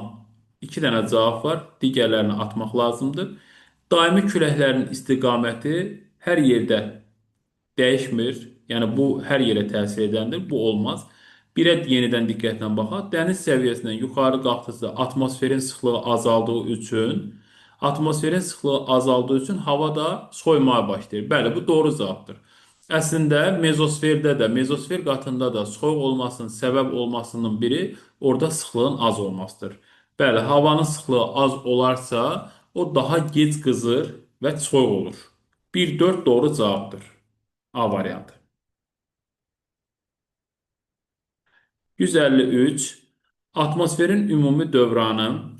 2 dənə cavab var, digərlərini atmaq lazımdır. Daimi küləklərin istiqaməti hər yerdə dəyişmir. Yəni, bu hər yerə təsir edəndir, bu olmaz. Birə yenidən diqqətlə baxaq. Dəniz səviyyəsindən yuxarı qalxdıqca atmosferin sıxlığı azaldığı üçün hava da soymağa başlayır. Bəli, bu doğru cavabdır. Əslində, mezosferdə də, mezosfer qatında da soyuq olmasının səbəb olmasının biri orada sıxlığın az olmasıdır. Bəli, havanın sıxlığı az olarsa, o daha gec qızır və soyuq olur. 1-4 doğru cavabdır. A variantı. 153. Atmosferin ümumi dövranı.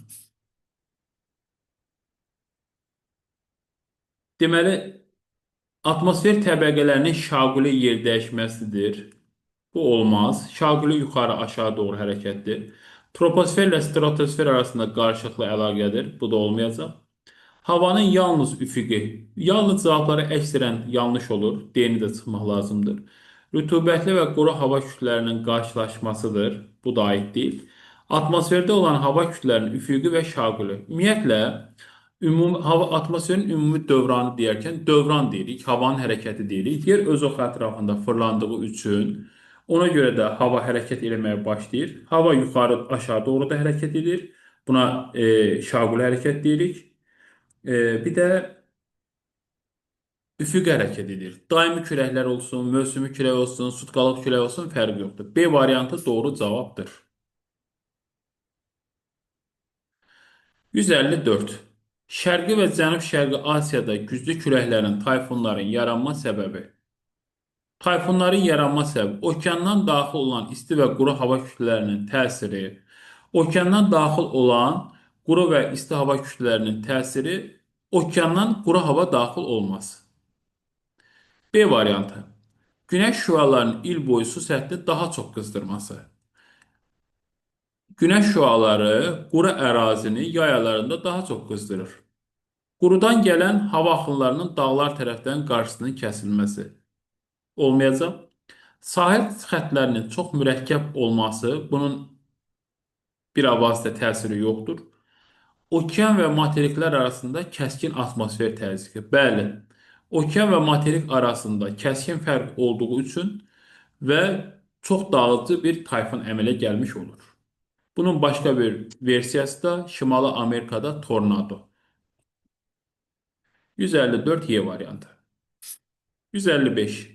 Deməli, atmosfer təbəqələrinin şaquli yer dəyişməsidir. Bu olmaz. Şaquli yuxarı-aşağı doğru hərəkətdir. Troposferlə stratosfer arasında qarşılıqlı əlaqədir. Bu da olmayacaq. Havanın yalnız üfüqi, yalnız cavabları əksərən yanlış olur, D-ni də çıxmaq lazımdır. Rütubətli və quru hava kütlələrinin qarşılaşmasıdır, bu da aid deyil. Atmosferdə olan hava kütlələrinin üfüqi və şaquli. Ümumiyyətlə, ümumi, hava, atmosferin ümumi dövranı deyərkən dövran deyirik, havanın hərəkəti deyirik. Yer öz oxu ətrafında fırlandığı üçün ona görə də hava hərəkət eləməyə başlayır. Hava yuxarı aşağı doğru da hərəkət edir. Buna şaquli hərəkət deyirik. Bir də üfüq hərəkət edir. Daimi küləklər olsun, mövsümi külək olsun, sutkalıq külək olsun, fərqi yoxdur. B variantı doğru cavabdır. 154. Şərqi və Cənub-Şərqi Asiyada güclü küləklərin, tayfunların yaranma səbəbi. Tayfunların yaranma səbəbi okeandan daxil olan isti və quru hava kütlələrinin təsiri, okeandan daxil olan quru və isti hava kütlələrinin təsiri, okeandan quru hava daxil olması. B variantı. Günəş şüalarının il boyu su səthini daha çox qızdırması. Günəş şüaları quru ərazini yay aylarında daha çox qızdırır. Qurudan gələn hava axınlarının dağlar tərəfdən qarşısının kəsilməsi olmayacaq. Sahil xəttlərinin çox mürəkkəb olması, bunun bir vasitə təsiri yoxdur. Okean və materiklər arasında kəskin atmosfer təzyiqi. Bəli, okean və materik arasında kəskin fərq olduğu üçün və çox dağıdıcı bir tayfun əmələ gəlmiş olur. Bunun başqa bir versiyası da Şimali Amerikada tornado. 154 Y variantı. 155.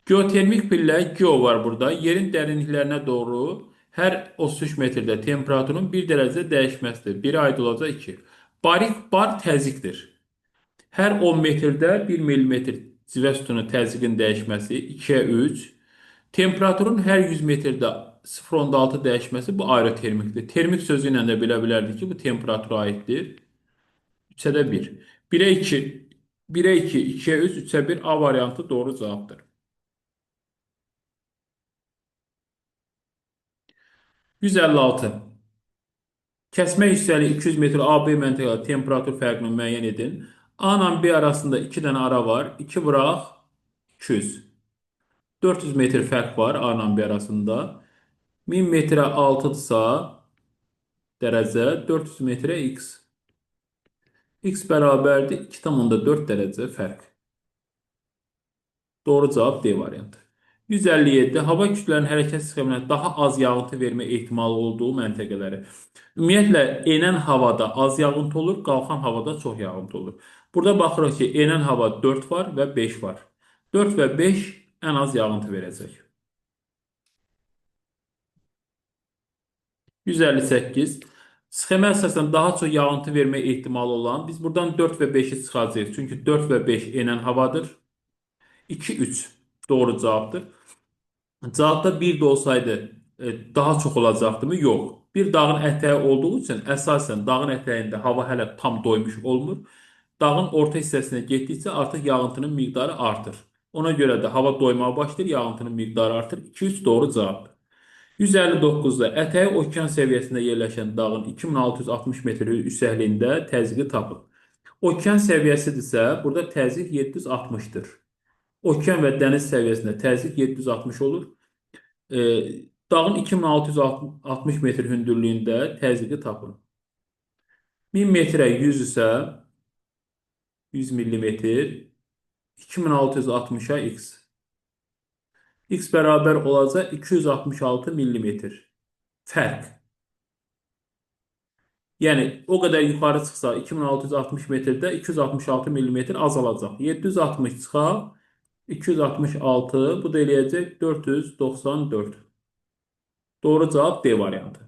Geotermik pillə geo var burada. Yerin dərinliklərinə doğru hər 33 metrdə temperaturun 1 dərəcə dəyişməsidir. 1-ə aid olacaq 2. Barik bar təzyiqdir. Hər 10 metrdə 1 millimetr civə sütunu təzyiqin dəyişməsi 2-yə 3. Temperaturun hər 100 metrdə 0,6 dəyişməsi bu aerotermikdir. Termik sözü ilə də bilə bilərdik ki, bu temperatura aiddir. 3-ə də 1. 1-ə 2, 1-ə 2, 2-yə 3, 3-ə 1 A variantı doğru cavabdır. 156. Kəsmə yüksəkliyi 200 metr AB məntəqədə temperatur fərqini müəyyən edin. A ilə B arasında 2 dənə ara var. 2 vuraq 200. 400 metr fərq var A ilə B arasında. 1000 metrə 6-dırsa dərəcə, 400 metrə x. X bərabərdir 2,4 dərəcə fərq. Doğru cavab D variantı. 157. Hava kütlələrinin hərəkət sxeminə daha az yağıntı vermə ehtimalı olduğu məntəqələri. Ümumiyyətlə, enən havada az yağıntı olur, qalxan havada çox yağıntı olur. Burada baxırıq ki, enən hava 4 var və 5 var. 4 və 5 ən az yağıntı verəcək. 158. Sxemə əsasən daha çox yağıntı vermə ehtimalı olan, biz buradan 4 və 5-i çıxacağıq. Çünki 4 və 5 enən havadır. 2, 3 doğru cavabdır. Cavabda 1 də olsaydı daha çox olacaqdımı? Yox. Bir dağın ətəyi olduğu üçün əsasən dağın ətəyində hava hələ tam doymuş olmur. Dağın orta hissəsinə getdikcə artıq yağıntının miqdarı artır. Ona görə də hava doymağa başlayır, yağıntının miqdarı artır. 2-3 doğru cavabdır. 159-da ətəyi okean səviyyəsində yerləşən dağın 2660 metr yüksəkliyində təzyiqi tapın. Okean səviyyəsidirsə, burada təzyiq 760-dır. Okean və dəniz səviyyəsində təzyiq 760 olur. Dağın 2660 metr hündürlüyündə təzyiqi tapın. 1000 metrə 100 isə 100 millimetr, 2660-a x. X bərabər olacaq 266 millimetr fərq. Yəni, o qədər yuxarı çıxsa 2660 metrdə 266 millimetr azalacaq. 760 çıxaq, 266, bu da eləyəcək 494. Doğru cavab D variantı.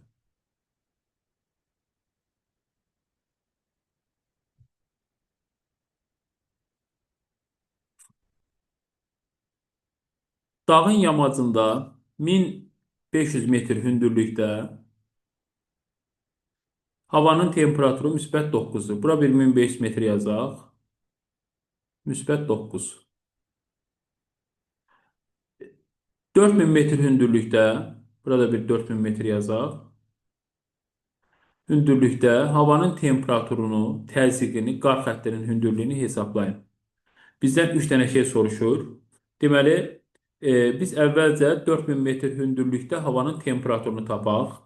Dağın yamacında 1500 metr hündürlükdə havanın temperaturu müsbət 9-dur. Bura bir 1500 metr yazaq. Müsbət 9. 4000 metr hündürlükdə, burada bir 4000 metr yazaq. Hündürlükdə havanın temperaturunu, təzyiqini, qar xəttinin hündürlüyünü hesablayın. Bizdən 3 dənə şey soruşur. Deməli, biz əvvəlcə 4000 metr hündürlükdə havanın temperaturunu tapaq.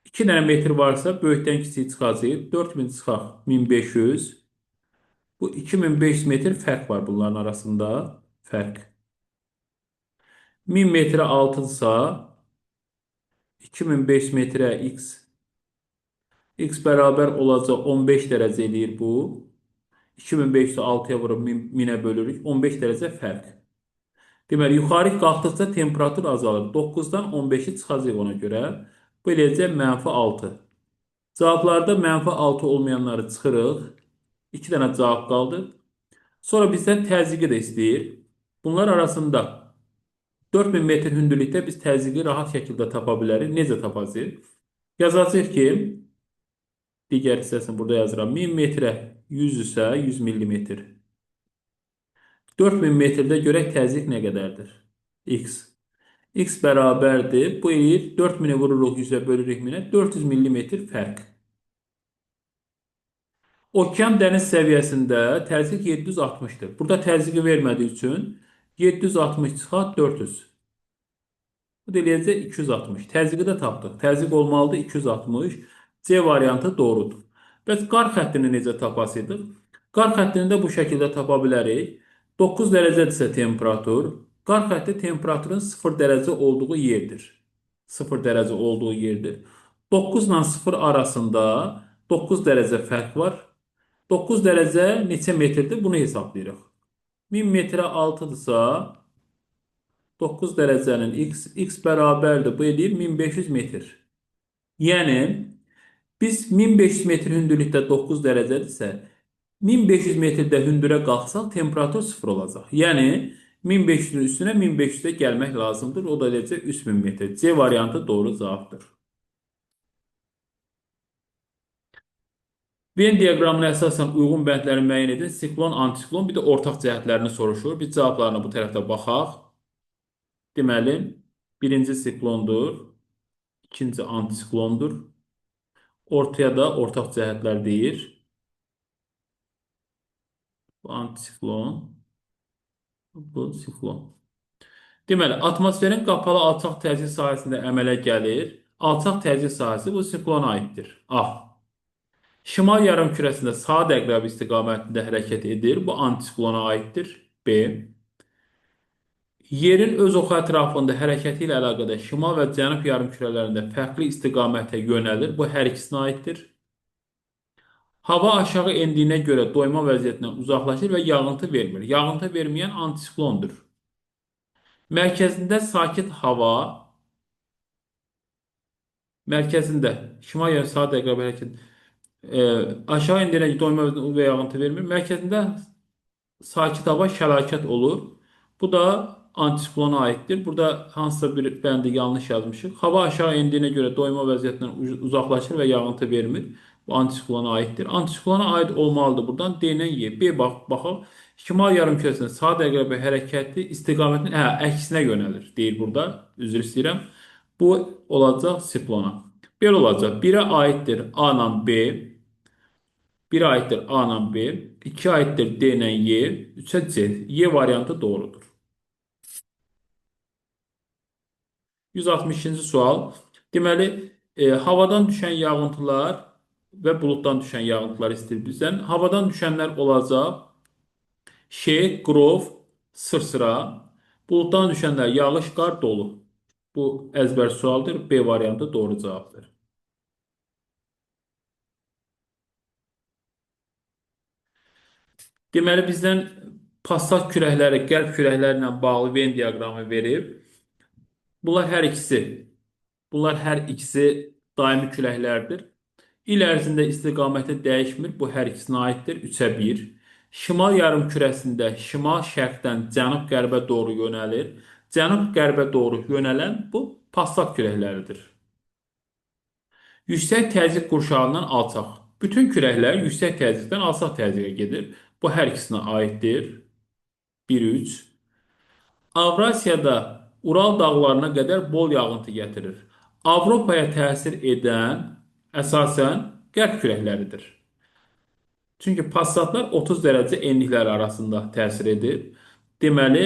2 dənə metr varsa, böyükdən kiçik çıxacaq. 4000 çıxaq 1500. Bu 2500 metr fərq var bunların arasında. Fərq. 1000 metrə 6-dırsa, 2500 metrə x. X bərabər olacaq 15 dərəcə eləyir bu. 2500-ü 6-ya vurub 1000-ə bölürük. 15 dərəcə fərq. Deməli, yuxarı qalxdıqca temperatur azalır. 9-dan 15-i çıxacaq ona görə. Bu eləyəcək mənfi 6. Cavablarda mənfi 6 olmayanları çıxırıq. 2 dənə cavab qaldı. Sonra bizdən təzyiqi də istəyir. Bunlar arasında 4000 metr hündürlükdə biz təzyiqi rahat şəkildə tapa bilərik. Necə tapacağıq? Yazacağıq ki, digər hissəsini burada yazıram. 1000 metrə 100 isə 100 millimetr. 4000 metrdə görək təzyiq nə qədərdir? X. X bərabərdir. Bu eləyir 4000-i vururuq 100-ə bölürük 1000-ə. 400 millimetr fərq. Okean dəniz səviyyəsində təzyiq 760-dır. Burada təzyiqi vermədiyi üçün 760 çıxaq 400. Bu da eləyəcək 260. Təzyiqi də tapdıq. Təzyiq olmalıdır 260. C variantı doğrudur. Bəs qar xəttini necə tapasıydıq? Qar xəttini də bu şəkildə tapa bilərik. 9 dərəcədirsə temperatur, qar xətti temperaturun 0 dərəcə olduğu yerdir. 0 dərəcə olduğu yerdir. 9 ilə 0 arasında 9 dərəcə fərq var. 9 dərəcə neçə metrdir? Bunu hesablayırıq. 1000 metrə 6-dırsa, 9 dərəcənin x, x bərabərdir. Bu eləyir 1500 metr. Yəni, biz 1500 metr hündürlükdə 9 dərəcədirsə, 1500 metrdə hündürə qalxsaq, temperatur 0 olacaq. Yəni, 1500-ün üstünə 1500-ə gəlmək lazımdır. O da eləcə 3000 metr. C variantı doğru cavabdır. Venn diaqramına əsasən uyğun bəndləri müəyyən edin. Siklon, antisiklon, bir də ortaq cəhətlərini soruşur. Biz cavablarına bu tərəfdə baxaq. Deməli, birinci siklondur, ikinci antisiklondur. Ortaya da ortaq cəhətlər deyir. Bu antisiklon, bu siklon. Deməli, atmosferin qapalı alçaq təzyiq sahəsində əmələ gəlir. Alçaq təzyiq sahəsi bu siklona aiddir. A. Şimal yarımkürəsində saat əqrəbi istiqamətində hərəkət edir. Bu antisiklona aiddir. B. Yerin öz oxu ətrafında hərəkəti ilə əlaqədar şimal və cənub yarımkürələrində fərqli istiqamətə yönəlir. Bu hər ikisinə aiddir. Hava aşağı endiyinə görə doyma vəziyyətindən uzaqlaşır və yağıntı vermir. Yağıntı verməyən antisiklondur. Mərkəzində sakit hava, mərkəzində şimal yönü saat əqrəbi hərəkət, aşağı endiyinə doyma və yağıntı vermir. Mərkəzində sakit hava şəlakət olur. Bu da antisiklona aiddir. Burada hansısa bir bəndi yanlış yazmışıq. Hava aşağı endiyinə görə doyma vəziyyətindən uzaqlaşır və yağıntı vermir. Bu antisiklona aiddir. Antisiklona aid olmalıdır. Buradan D ilə Y. B baxaq. Şimal yarımkürəsində saat əqrəbi hərəkəti istiqamətinin əksinə yönəlir. Deyir burada. Üzr istəyirəm. Bu olacaq siklona. Belə olacaq. 1-ə aiddir A ilə B. 1-ə aiddir A ilə B. 2-ə aiddir D ilə Y. 3-ə C. Y variantı doğrudur. 162-ci sual. Deməli, havadan düşən yağıntılar və buluddan düşən yağıntılar istəyir bizdən. Havadan düşənlər olacaq. Şeh, qrov, sırsıra. Buluddan düşənlər yağış, qar, dolu. Bu əzbər sualdır. B variantı doğru cavabdır. Deməli, bizdən passat küləkləri, qərb küləkləri ilə bağlı Venn diaqramı verib. Bunlar hər ikisi daimi küləklərdir. İl ərzində istiqaməti dəyişmir. Bu hər ikisinə aiddir. 3-ə 1. Şimal yarımkürəsində şimal-şərqdən cənub-qərbə doğru yönəlir. Cənub-qərbə doğru yönələn bu passat küləkləridir. Yüksək təzyiq qurşağından alçaq. Bütün küləklər yüksək təzyiqdən alçaq təzyiqə gedir. Bu hər ikisinə aiddir. 1-3. Avrasiyada Ural dağlarına qədər bol yağıntı gətirir. Avropaya təsir edən Əsasən qərb küləkləridir. Çünki passatlar 30 dərəcə enliklər arasında təsir edir. Deməli,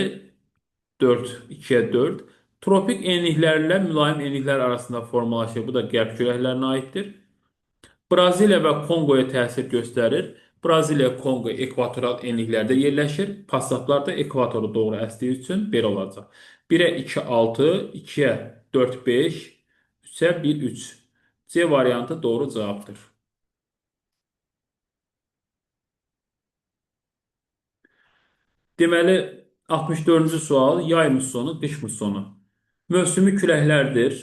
4, 2-yə 4. Tropik enliklərlə mülayim enliklər arasında formalaşır. Bu da qərb küləklərinə aiddir. Braziliya və Konqoya təsir göstərir. Braziliya, Konqo ekvatorial enliklərdə yerləşir. Passatlar da ekvatoru doğru əsdiyi üçün belə olacaq. 1-ə 2, 6, 2-yə 4, 5, 3-ə 1, 3. C variantı doğru cavabdır. Deməli, 64-cü sual yay mussonu, qış mussonu. Mövsümi küləklərdir.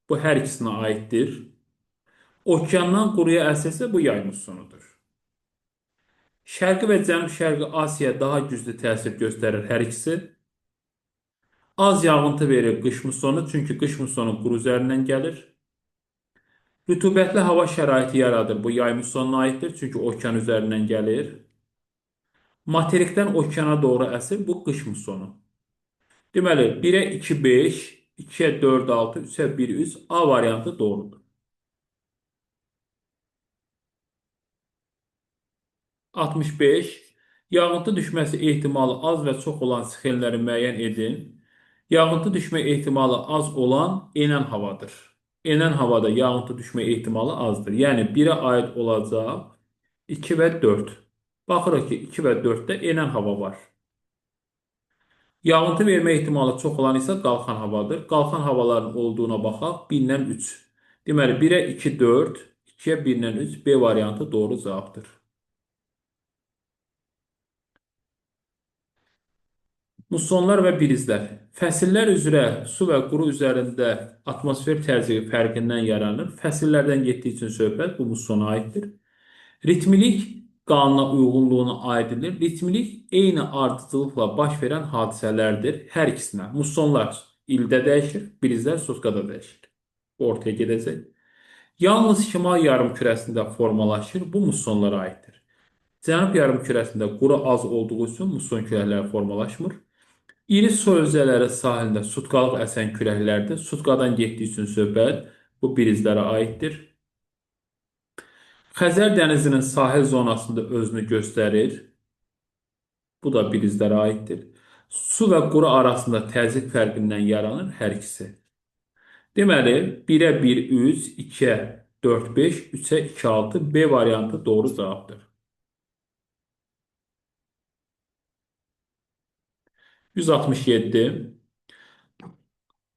Bu hər ikisinə aiddir. Okeandan quruya əsirsə bu yay mussonudur. Şərqi və Cənub-Şərqi Asiya daha güclü təsir göstərir hər ikisi. Az yağıntı verir qış mussonu, çünki qış mussonu quru üzərindən gəlir. Rütubətli hava şəraiti yaradır. Bu yay mussonuna aiddir, çünki okean üzərindən gəlir. Materikdən okeana doğru əsir, bu qış mussonu. Deməli, 1-ə 2, 5, 2-yə 4, 6, 3-ə 1, 3 A variantı doğrudur. 65. Yağıntı düşməsi ehtimalı az və çox olan sxemləri müəyyən edin. Yağıntı düşmə ehtimalı az olan enən havadır. Enən havada yağıntı düşmə ehtimalı azdır. Yəni 1-ə aid olacaq 2 və 4. Baxırıq ki, 2 və 4-də enən hava var. Yağıntı vermə ehtimalı çox olan isə qalxan havadır. Qalxan havaların olduğuna baxaq. 1-dən 3. Deməli, 1-ə 2, 4, 2-yə 1-dən 3 B variantı doğru cavabdır. Mussonlar və brizlər. Fəsillər üzrə su və quru üzərində atmosfer təzyiqi fərqindən yaranır. Fəsillərdən getdiyi üçün söhbət bu mussona aiddir. Ritmilik qanuna uyğunluğuna aid edilir. Ritmilik eyni ardıcıllıqla baş verən hadisələrdir hər ikisinə. Mussonlar ildə dəyişir, brizlər sutkada dəyişir. Bu ortaya gedəcək. Yalnız şimal yarımkürəsində formalaşır, bu mussonlara aiddir. Cənub yarımkürəsində quru az olduğu üçün musson küləkləri formalaşmır. İri su hövzələri sahilində sutkalıq əsən küləklərdir. Sutkadan getdiyi üçün söhbət bu brizlərə aiddir. Xəzər dənizinin sahil zonasında özünü göstərir. Bu da brizlərə aiddir. Su və quru arasında təzyiq fərqindən yaranır hər ikisi. Deməli, 1-ə 1, 3, 2-yə 4, 5, 3-ə 2, 6 B variantı doğru cavabdır. 167.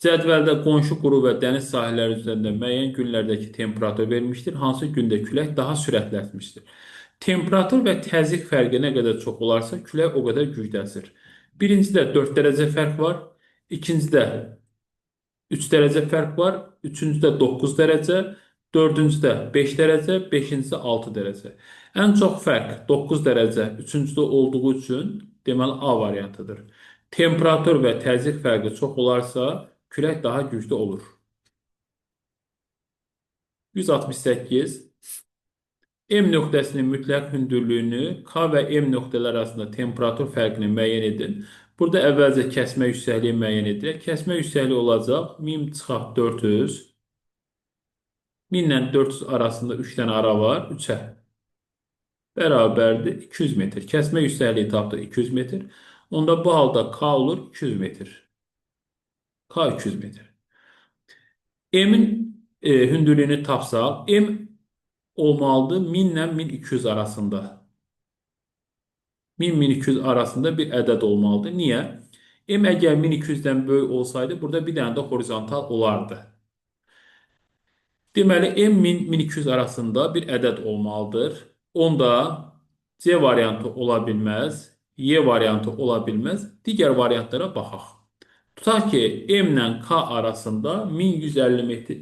Cədvəldə qonşu quru və dəniz sahilləri üzərində müəyyən günlərdəki temperatur verilmişdir. Hansı gündə külək daha sürətləşmişdir? Temperatur və təzyiq fərqi nə qədər çox olarsa, külək o qədər güclü əsir. Birincidə 4 dərəcə fərq var. İkincidə 3 dərəcə fərq var. Üçüncüdə 9 dərəcə. Dördüncüdə 5 dərəcə. Beşincidə 6 dərəcə. Ən çox fərq 9 dərəcə üçüncüdə olduğu üçün deməli A variantıdır. Temperatur və təzyiq fərqi çox olarsa, külək daha güclü olur. 168. M nöqtəsinin mütləq hündürlüyünü K və M nöqtələri arasında temperatur fərqini müəyyən edin. Burada əvvəlcə kəsmə yüksəkliyi müəyyən edilir. Kəsmə yüksəkliyi olacaq 1000 çıxaq 400. 1000 ilə 400 arasında 3 dənə ara var. 3-ə bərabərdir 200 metr. Kəsmə yüksəkliyi tapdıq 200 metr. Onda bu halda K olur 200 metr. K 200 metr. M'in hündürlüyünü tapsaq, M olmalıdır 1000 ilə 1200 arasında. 1000-1200 arasında bir ədəd olmalıdır. Niyə? M əgər 1200-dən böyük olsaydı, burada bir dənə də horizontal olardı. Deməli, M 1000-1200 arasında bir ədəd olmalıdır. Onda C variantı ola bilməz, Y variantı ola bilməz. Digər variantlara baxaq. Tutaq ki, M ilə K arasında 1150 metr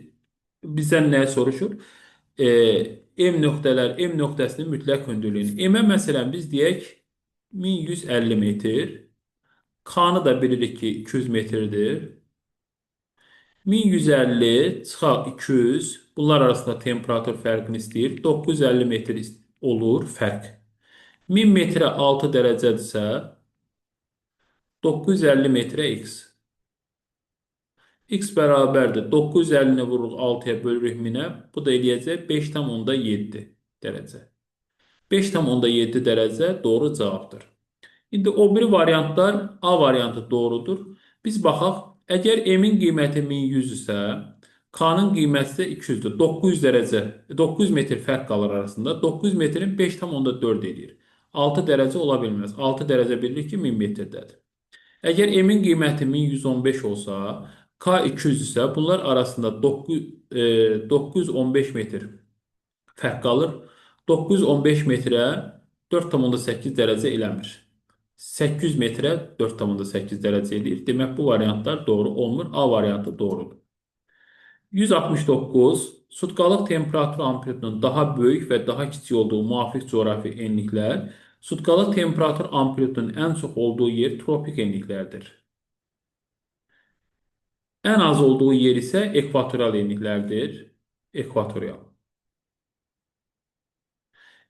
bizdən nəyi soruşur? M nöqtələr, M nöqtəsinin mütləq hündürlüyünü. M-ə məsələn biz deyək 1150 metr. K-nı da bilirik ki 200 metrdir. 1150 çıxaq 200. Bunlar arasında temperatur fərqini istəyir. 950 metr olur fərq. 1000 metrə 6 dərəcədirsə 950 metrə x. X bərabərdir. 950-ni vururuq 6-ya bölürük 1000-ə. Bu da eləyəcək 5,7 dərəcə. 5,7 dərəcə doğru cavabdır. İndi o biri variantlar A variantı doğrudur. Biz baxaq, əgər M-in qiyməti 1100 isə, K-nın qiyməti də 200-dür. 900 dərəcə, 900 metr fərq qalır arasında. 900 metrin 5,4 eləyir. 6 dərəcə ola bilməz. 6 dərəcə bilirik ki, 1000 metrdədir. Əgər M-in qiyməti 1115 olsa, K 200 isə bunlar arasında 915 metr fərq qalır. 915 metrə 4,8 dərəcə eləmir. 800 metrə 4,8 dərəcə eləyir. Demək, bu variantlar doğru olmur. A variantı doğrudur. 169. Sutkalıq temperatur amplitudunun daha böyük və daha kiçik olduğu müvafiq coğrafi enliklər. Sutkalıq temperatur amplitudunun ən çox olduğu yer tropik enliklərdir. Ən az olduğu yer isə ekvatorial enliklərdir. Ekvatorial.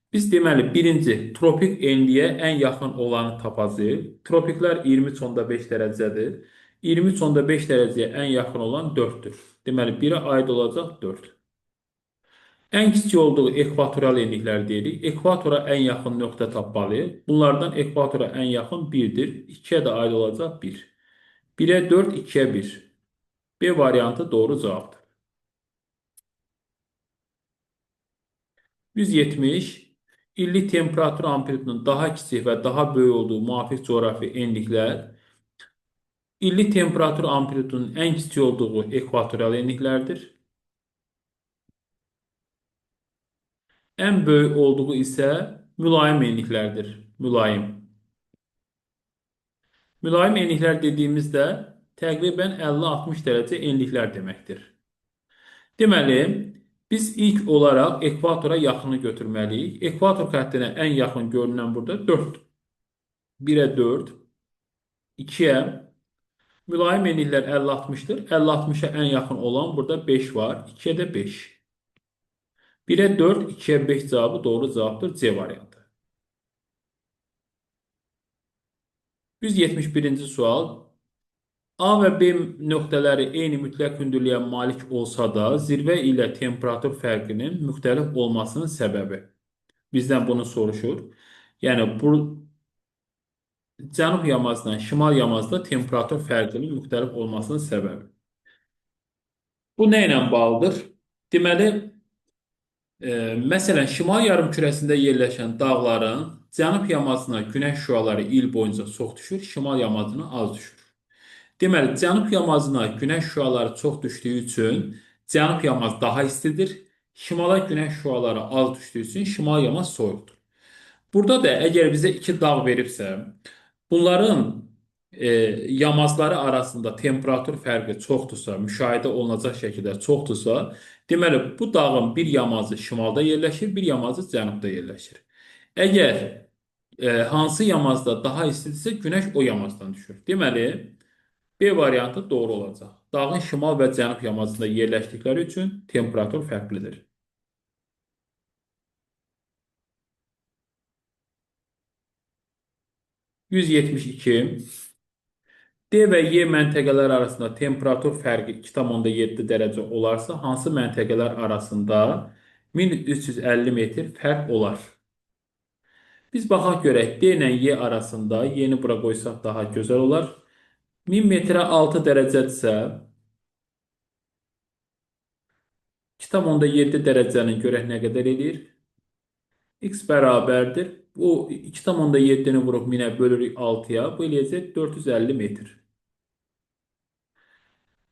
Biz deməli, birinci tropik enliyə ən yaxın olanı tapacağıq. Tropiklər 23,5 dərəcədir. 23,5 dərəcəyə ən yaxın olan 4-dür. Deməli, 1-ə aid olacaq 4. Ən kiçik olduğu ekvatorial enliklər deyirik. Ekvatora ən yaxın nöqtə tapmalıyıq. Bunlardan ekvatora ən yaxın 1-dir. 2-yə də aid olacaq 1. 1-ə 4, 2-yə 1. B variantı doğru cavabdır. 170. İllik temperatur amplitudunun daha kiçik və daha böyük olduğu müvafiq coğrafi enliklər. İllik temperatur amplitudunun ən kiçik olduğu ekvatorial enliklərdir. Ən böyük olduğu isə mülayim enliklərdir. Mülayim. Mülayim enliklər dediyimizdə təqribən 50-60 dərəcə enliklər deməkdir. Deməli, biz ilk olaraq ekvatora yaxını götürməliyik. Ekvator xəttinə ən yaxın görünən burada 4. 1-ə 4, 2-yə. Mülayim enliklər 50-60-dır. 50-60-a ən yaxın olan burada 5 var. 2-yə də 5. 1-ə 4, 2-yə 5 cavabı doğru cavabdır. C variantı. 171-ci sual. A və B nöqtələri eyni mütləq hündürlüyə malik olsa da, zirvə ilə temperatur fərqinin müxtəlif olmasının səbəbi. Bizdən bunu soruşur. Yəni, bu cənub yamazdan şimal yamazda temperatur fərqinin müxtəlif olmasının səbəbi. Bu nə ilə bağlıdır? Deməli, məsələn, şimal yarımkürəsində yerləşən dağların cənub yamazına günəş şüaları il boyunca çox düşür, şimal yamazına az düşür. Deməli, cənub yamazına günəş şüaları çox düşdüyü üçün cənub yamaz daha istidir. Şimala günəş şüaları az düşdüyü üçün şimal yamaz soyuqdur. Burada da əgər bizə iki dağ veribsə, bunların yamazları arasında temperatur fərqi çoxdursa, müşahidə olunacaq şəkildə çoxdursa, deməli, bu dağın bir yamazı şimalda yerləşir, bir yamazı cənubda yerləşir. Əgər hansı yamazda daha istidirsə, günəş o yamazdan düşür. Deməli, B variantı doğru olacaq. Dağın şimal və cənub yamazında yerləşdikləri üçün temperatur fərqlidir. 172. D və Y məntəqələr arasında temperatur fərqi 2,7 dərəcə olarsa, hansı məntəqələr arasında 1350 metr fərq olar? Biz baxaq görək, D ilə Y arasında, Y-ni bura qoysaq daha gözəl olar. 1000 metrə 6 dərəcədirsə, 2,7 dərəcənin görək nə qədər eləyir? X bərabərdir. Bu 2,7-ni vurub 1000-ə bölürük 6-ya. Bu eləyəcək 450 metr.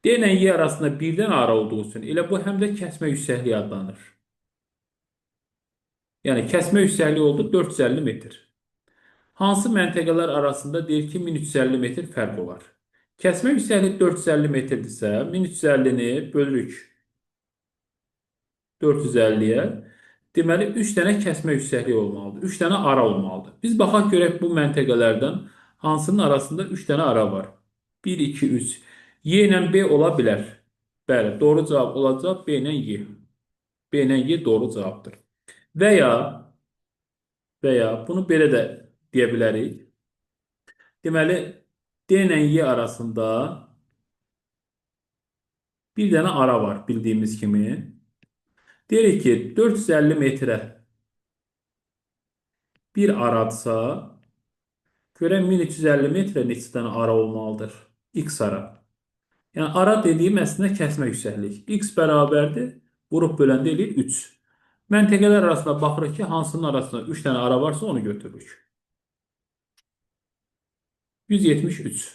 D ilə Y arasında birdən ara olduğu üçün elə bu həm də kəsmə yüksəkliyi adlanır. Yəni, kəsmə yüksəkliyi oldu 450 metr. Hansı məntəqələr arasında deyir ki, 1350 metr fərq olar? Kəsmə yüksəkliyi 450 metrdirsə, 1350-ni bölürük 450-yə. Deməli, 3 dənə kəsmə yüksəkliyi olmalıdır. 3 dənə ara olmalıdır. Biz baxaq görək bu məntəqələrdən hansının arasında 3 dənə ara var. 1, 2, 3. Y ilə B ola bilər. Bəli, doğru cavab olacaq B ilə Y. B ilə Y doğru cavabdır. Və ya bunu belə də deyə bilərik. Deməli, D ilə Y arasında Bir dənə ara var bildiyimiz kimi. Deyirik ki, 450 metrə bir aradırsa, görək 1350 metrə neçə dənə ara olmalıdır? X ara. Yəni, ara dediyim əslində kəsmə yüksəklik. X bərabərdir, vurub böləndə eləyir 3. Məntəqələr arasında baxırıq ki, hansının arasında 3 dənə ara varsa onu götürürük. 173.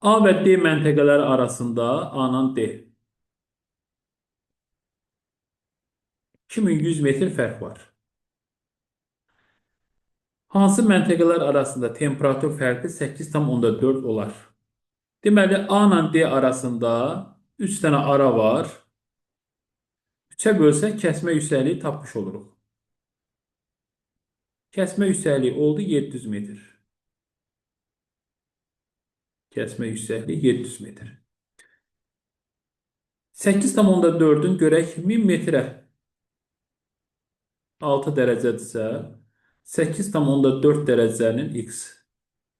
A və D məntəqələri arasında A ilə D 2100 metr fərq var. Hansı məntəqələr arasında temperatur fərqi 8,4 olar? Deməli, A ilə D arasında 3 dənə ara var. 3-ə bölsək, kəsmə yüksəkliyi tapmış oluruq. Kəsmə yüksəkliyi oldu 700 metr. Kəsmə yüksəkliyi 700 metr. 8,4-ün görək 1000 metrə 6 dərəcədirsə, 8,4 dərəcənin x.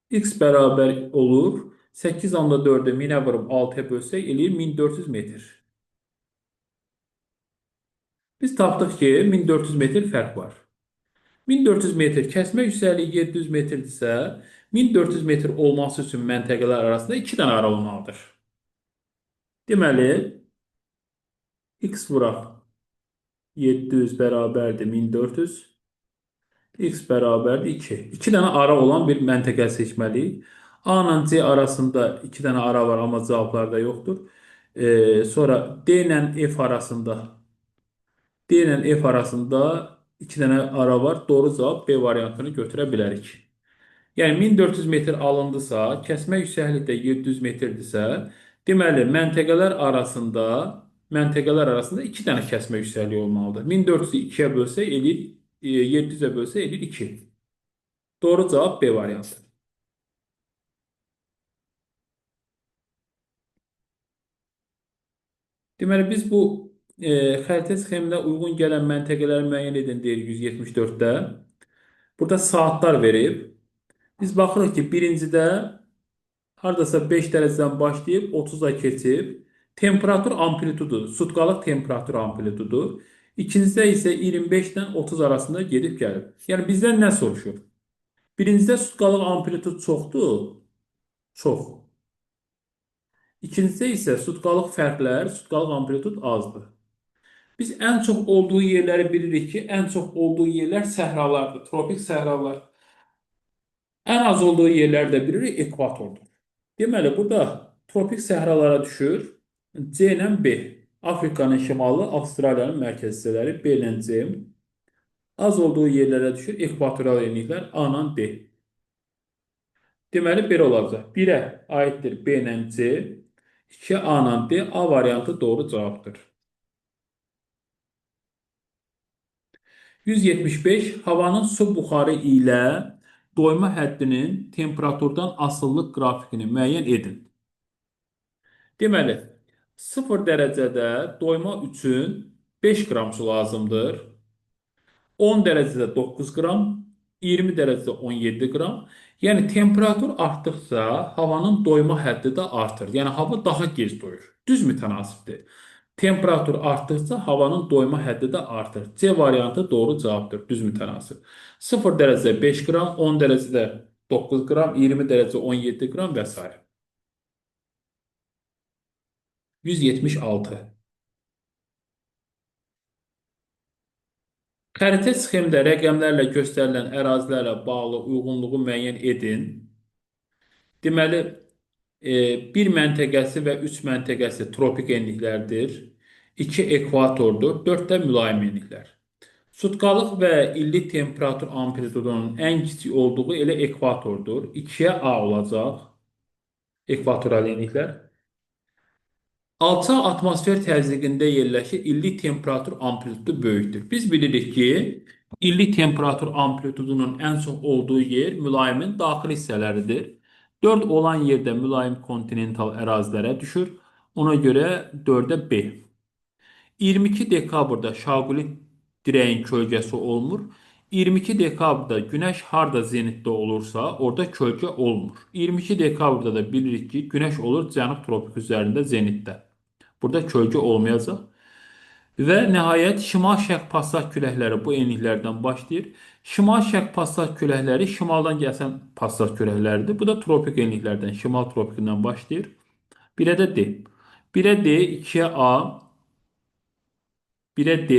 X bərabər olur. 8,4-ü 1000-ə vurub 6-ya bölsək, eləyir 1400 metr. Biz tapdıq ki, 1400 metr fərq var. 1400 metr kəsmə yüksəkliyi 700 metrdirsə, 1400 metr olması üçün məntəqələr arasında 2 dənə ara olmalıdır. Deməli, x vuraq 700 bərabərdir 1400, x bərabərdir 2. 2 dənə ara olan bir məntəqə seçməliyik. A ilə C arasında 2 dənə ara var, amma cavablarda yoxdur. Sonra D ilə F arasında D ilə F arasında 2 dənə ara var. Doğru cavab B variantını götürə bilərik. Yəni 1400 metr alındısa, kəsmə yüksəkliyi də 700 metrdirsə, deməli məntəqələr arasında 2 dənə kəsmə yüksəkliyi olmalıdır. 1400-ü 2-yə bölsək eləyir, 700-ə bölsək eləyir 2. Doğru cavab B variantı. Deməli biz bu xəritə sxeminə uyğun gələn məntəqələri müəyyən edin deyir 174-də. Burada saatlar verib. Biz baxırıq ki, birincidə haradasa 5 dərəcədən başlayıb 30-a keçib. Temperatur amplitudu, sutkalıq temperatur amplitudu. İkincidə isə 25-dən 30 arasında gedib gəlib. Yəni bizdən nə soruşur? Birincidə sutkalıq amplitud çoxdur? Çox. İkincidə isə sutkalıq fərqlər, sutkalıq amplitud azdır. Biz ən çox olduğu yerləri bilirik ki, ən çox olduğu yerlər səhralardır, tropik səhralar. Ən az olduğu yerləri də bilirik, ekvatordur. Deməli, burada tropik səhralara düşür C ilə B. Afrikanın şimalı, Avstraliyanın mərkəzi hissələri B ilə C. Az olduğu yerlərə düşür ekvatorial enliklər A ilə D. Deməli, belə olacaq. 1-ə aiddir B ilə C, 2 A ilə D. A variantı doğru cavabdır. 175. Havanın su buxarı ilə doyma həddinin temperaturdan asılılıq qrafikini müəyyən edin. Deməli, 0 dərəcədə doyma üçün 5 qram su lazımdır. 10 dərəcədə 9 qram, 20 dərəcədə 17 qram. Yəni, temperatur artdıqca havanın doyma həddi də artır. Yəni, hava daha gec doyur. Düz mütənasibdir. Temperatur artdıqca havanın doyma həddi də artır. C variantı doğru cavabdır. Düz mütənasib. 0 dərəcədə 5 qram, 10 dərəcədə 9 qram, 20 dərəcədə 17 qram və s. 176. Xəritə sxemdə rəqəmlərlə göstərilən ərazilərlə bağlı uyğunluğu müəyyən edin. Deməli, 1 məntəqəsi və 3 məntəqəsi tropik enliklərdir. 2 ekvatordur, 4 də mülayim enliklər. Sutkalıq və illik temperatur amplitudunun ən kiçik olduğu elə ekvatordur. 2-yə A olacaq. Ekvatorial enliklər. Alçaq atmosfer təzyiqində yerləşir, illik temperatur amplitudu böyükdür. Biz bilirik ki, illik temperatur amplitudunun ən çox olduğu yer mülayimin daxili hissələridir. 4 olan yerdə mülayim kontinental ərazilərə düşür. Ona görə 4-ə B. 22 dekabrda Şaquli dirəyin kölgəsi olmur. 22 dekabrda günəş harda zenitdə olursa, orada kölgə olmur. 22 dekabrda da bilirik ki, günəş olur cənub tropik üzərində zenitdə. Burada kölgə olmayacaq. Və nəhayət şimal-şərq passat küləkləri bu enliklərdən başlayır. Şimal-şərq passat küləkləri şimaldan gəlsən passat küləkləridir. Bu da tropik enliklərdən, şimal tropikindən başlayır. 1-ə də D. 1-ə D, 2-yə A, 1-ə D,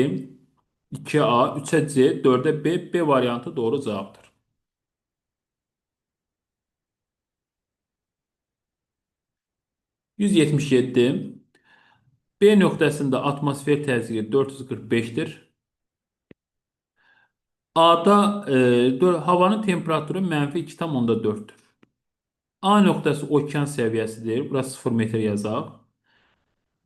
2-yə A, 3-ə C, 4-ə B, B variantı doğru cavabdır. 177. B nöqtəsində atmosfer təzyiqi 445-dir. A-da havanın temperaturu mənfi 2,4-dür. A nöqtəsi okean səviyyəsidir. Bura 0 metr yazaq.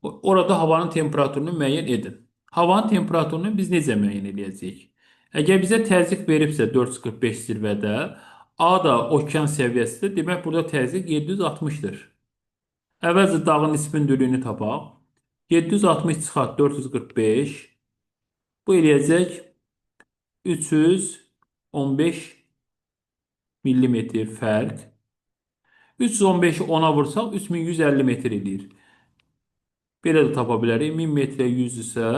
Orada havanın temperaturunu müəyyən edin. Havanın temperaturunu biz necə müəyyən edəcəyik? Əgər bizə təzyiq veribsə 445 zirvədə, A da okean səviyyəsidir. Demək, burada təzyiq 760-dır. Əvvəlcə dağın nisbi hündürlüyünü tapaq. 760 çıxart 445. Bu eləyəcək 315 millimetr fərq. 315-i 10-a vursaq 3150 metr eləyir. Belə də tapa bilərik. 1000 metrə 100 isə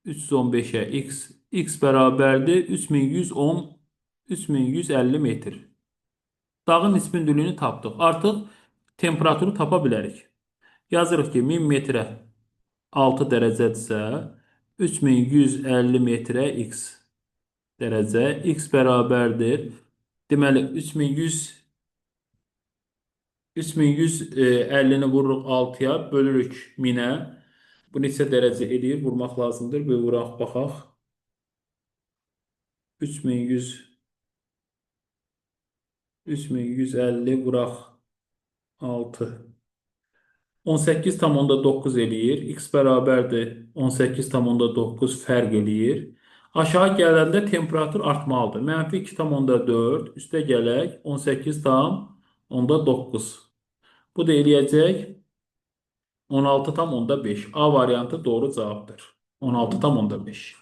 315-ə x, x bərabərdir 3110, 3150 metr. Dağın nisbi hündürlüyünü tapdıq. Artıq temperaturu tapa bilərik. Yazırıq ki, 1000 metrə 6 dərəcədirsə, 3150 metrə x dərəcə, x bərabərdir. Deməli, 3150-ni vururuq 6-ya, bölürük 1000-ə. Bu neçə dərəcə eləyir? Vurmaq lazımdır. Bir vuraq, baxaq. 3150 vuraq 6. 18,9 eləyir. X bərabərdir 18,9 fərq eləyir. Aşağı gələndə temperatur artmalıdır. Mənfi 2,4, üstə gələk 18,9. Bu da eləyəcək 16,5. A variantı doğru cavabdır. 16,5.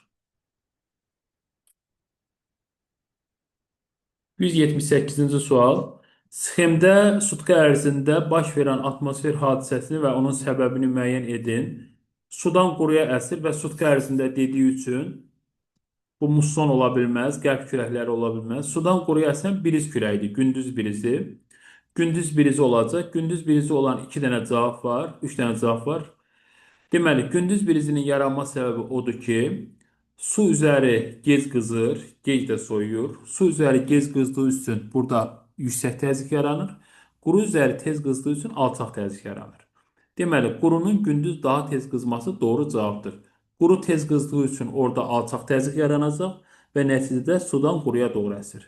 178-ci sual. Sxemdə sutka ərzində baş verən atmosfer hadisəsini və onun səbəbini müəyyən edin. Sudan quruya əsir və sutka ərzində dediyi üçün bu musson ola bilməz, qərb küləkləri ola bilməz. Sudan quruya əsən briz küləyidir, gündüz brizi. Gündüz brizi olacaq. Gündüz brizi olan 2 dənə cavab var, 3 dənə cavab var. Deməli, gündüz brizinin yaranma səbəbi odur ki, su üzəri gec qızır, gec də soyuyur. Su üzəri gec qızdığı üçün burada yüksək təzyiq yaranır. Quru üzəri tez qızdığı üçün alçaq təzyiq yaranır. Deməli, qurunun gündüz daha tez qızması doğru cavabdır. Quru tez qızdığı üçün orada alçaq təzyiq yaranacaq və nəticədə sudan quruya doğru əsir.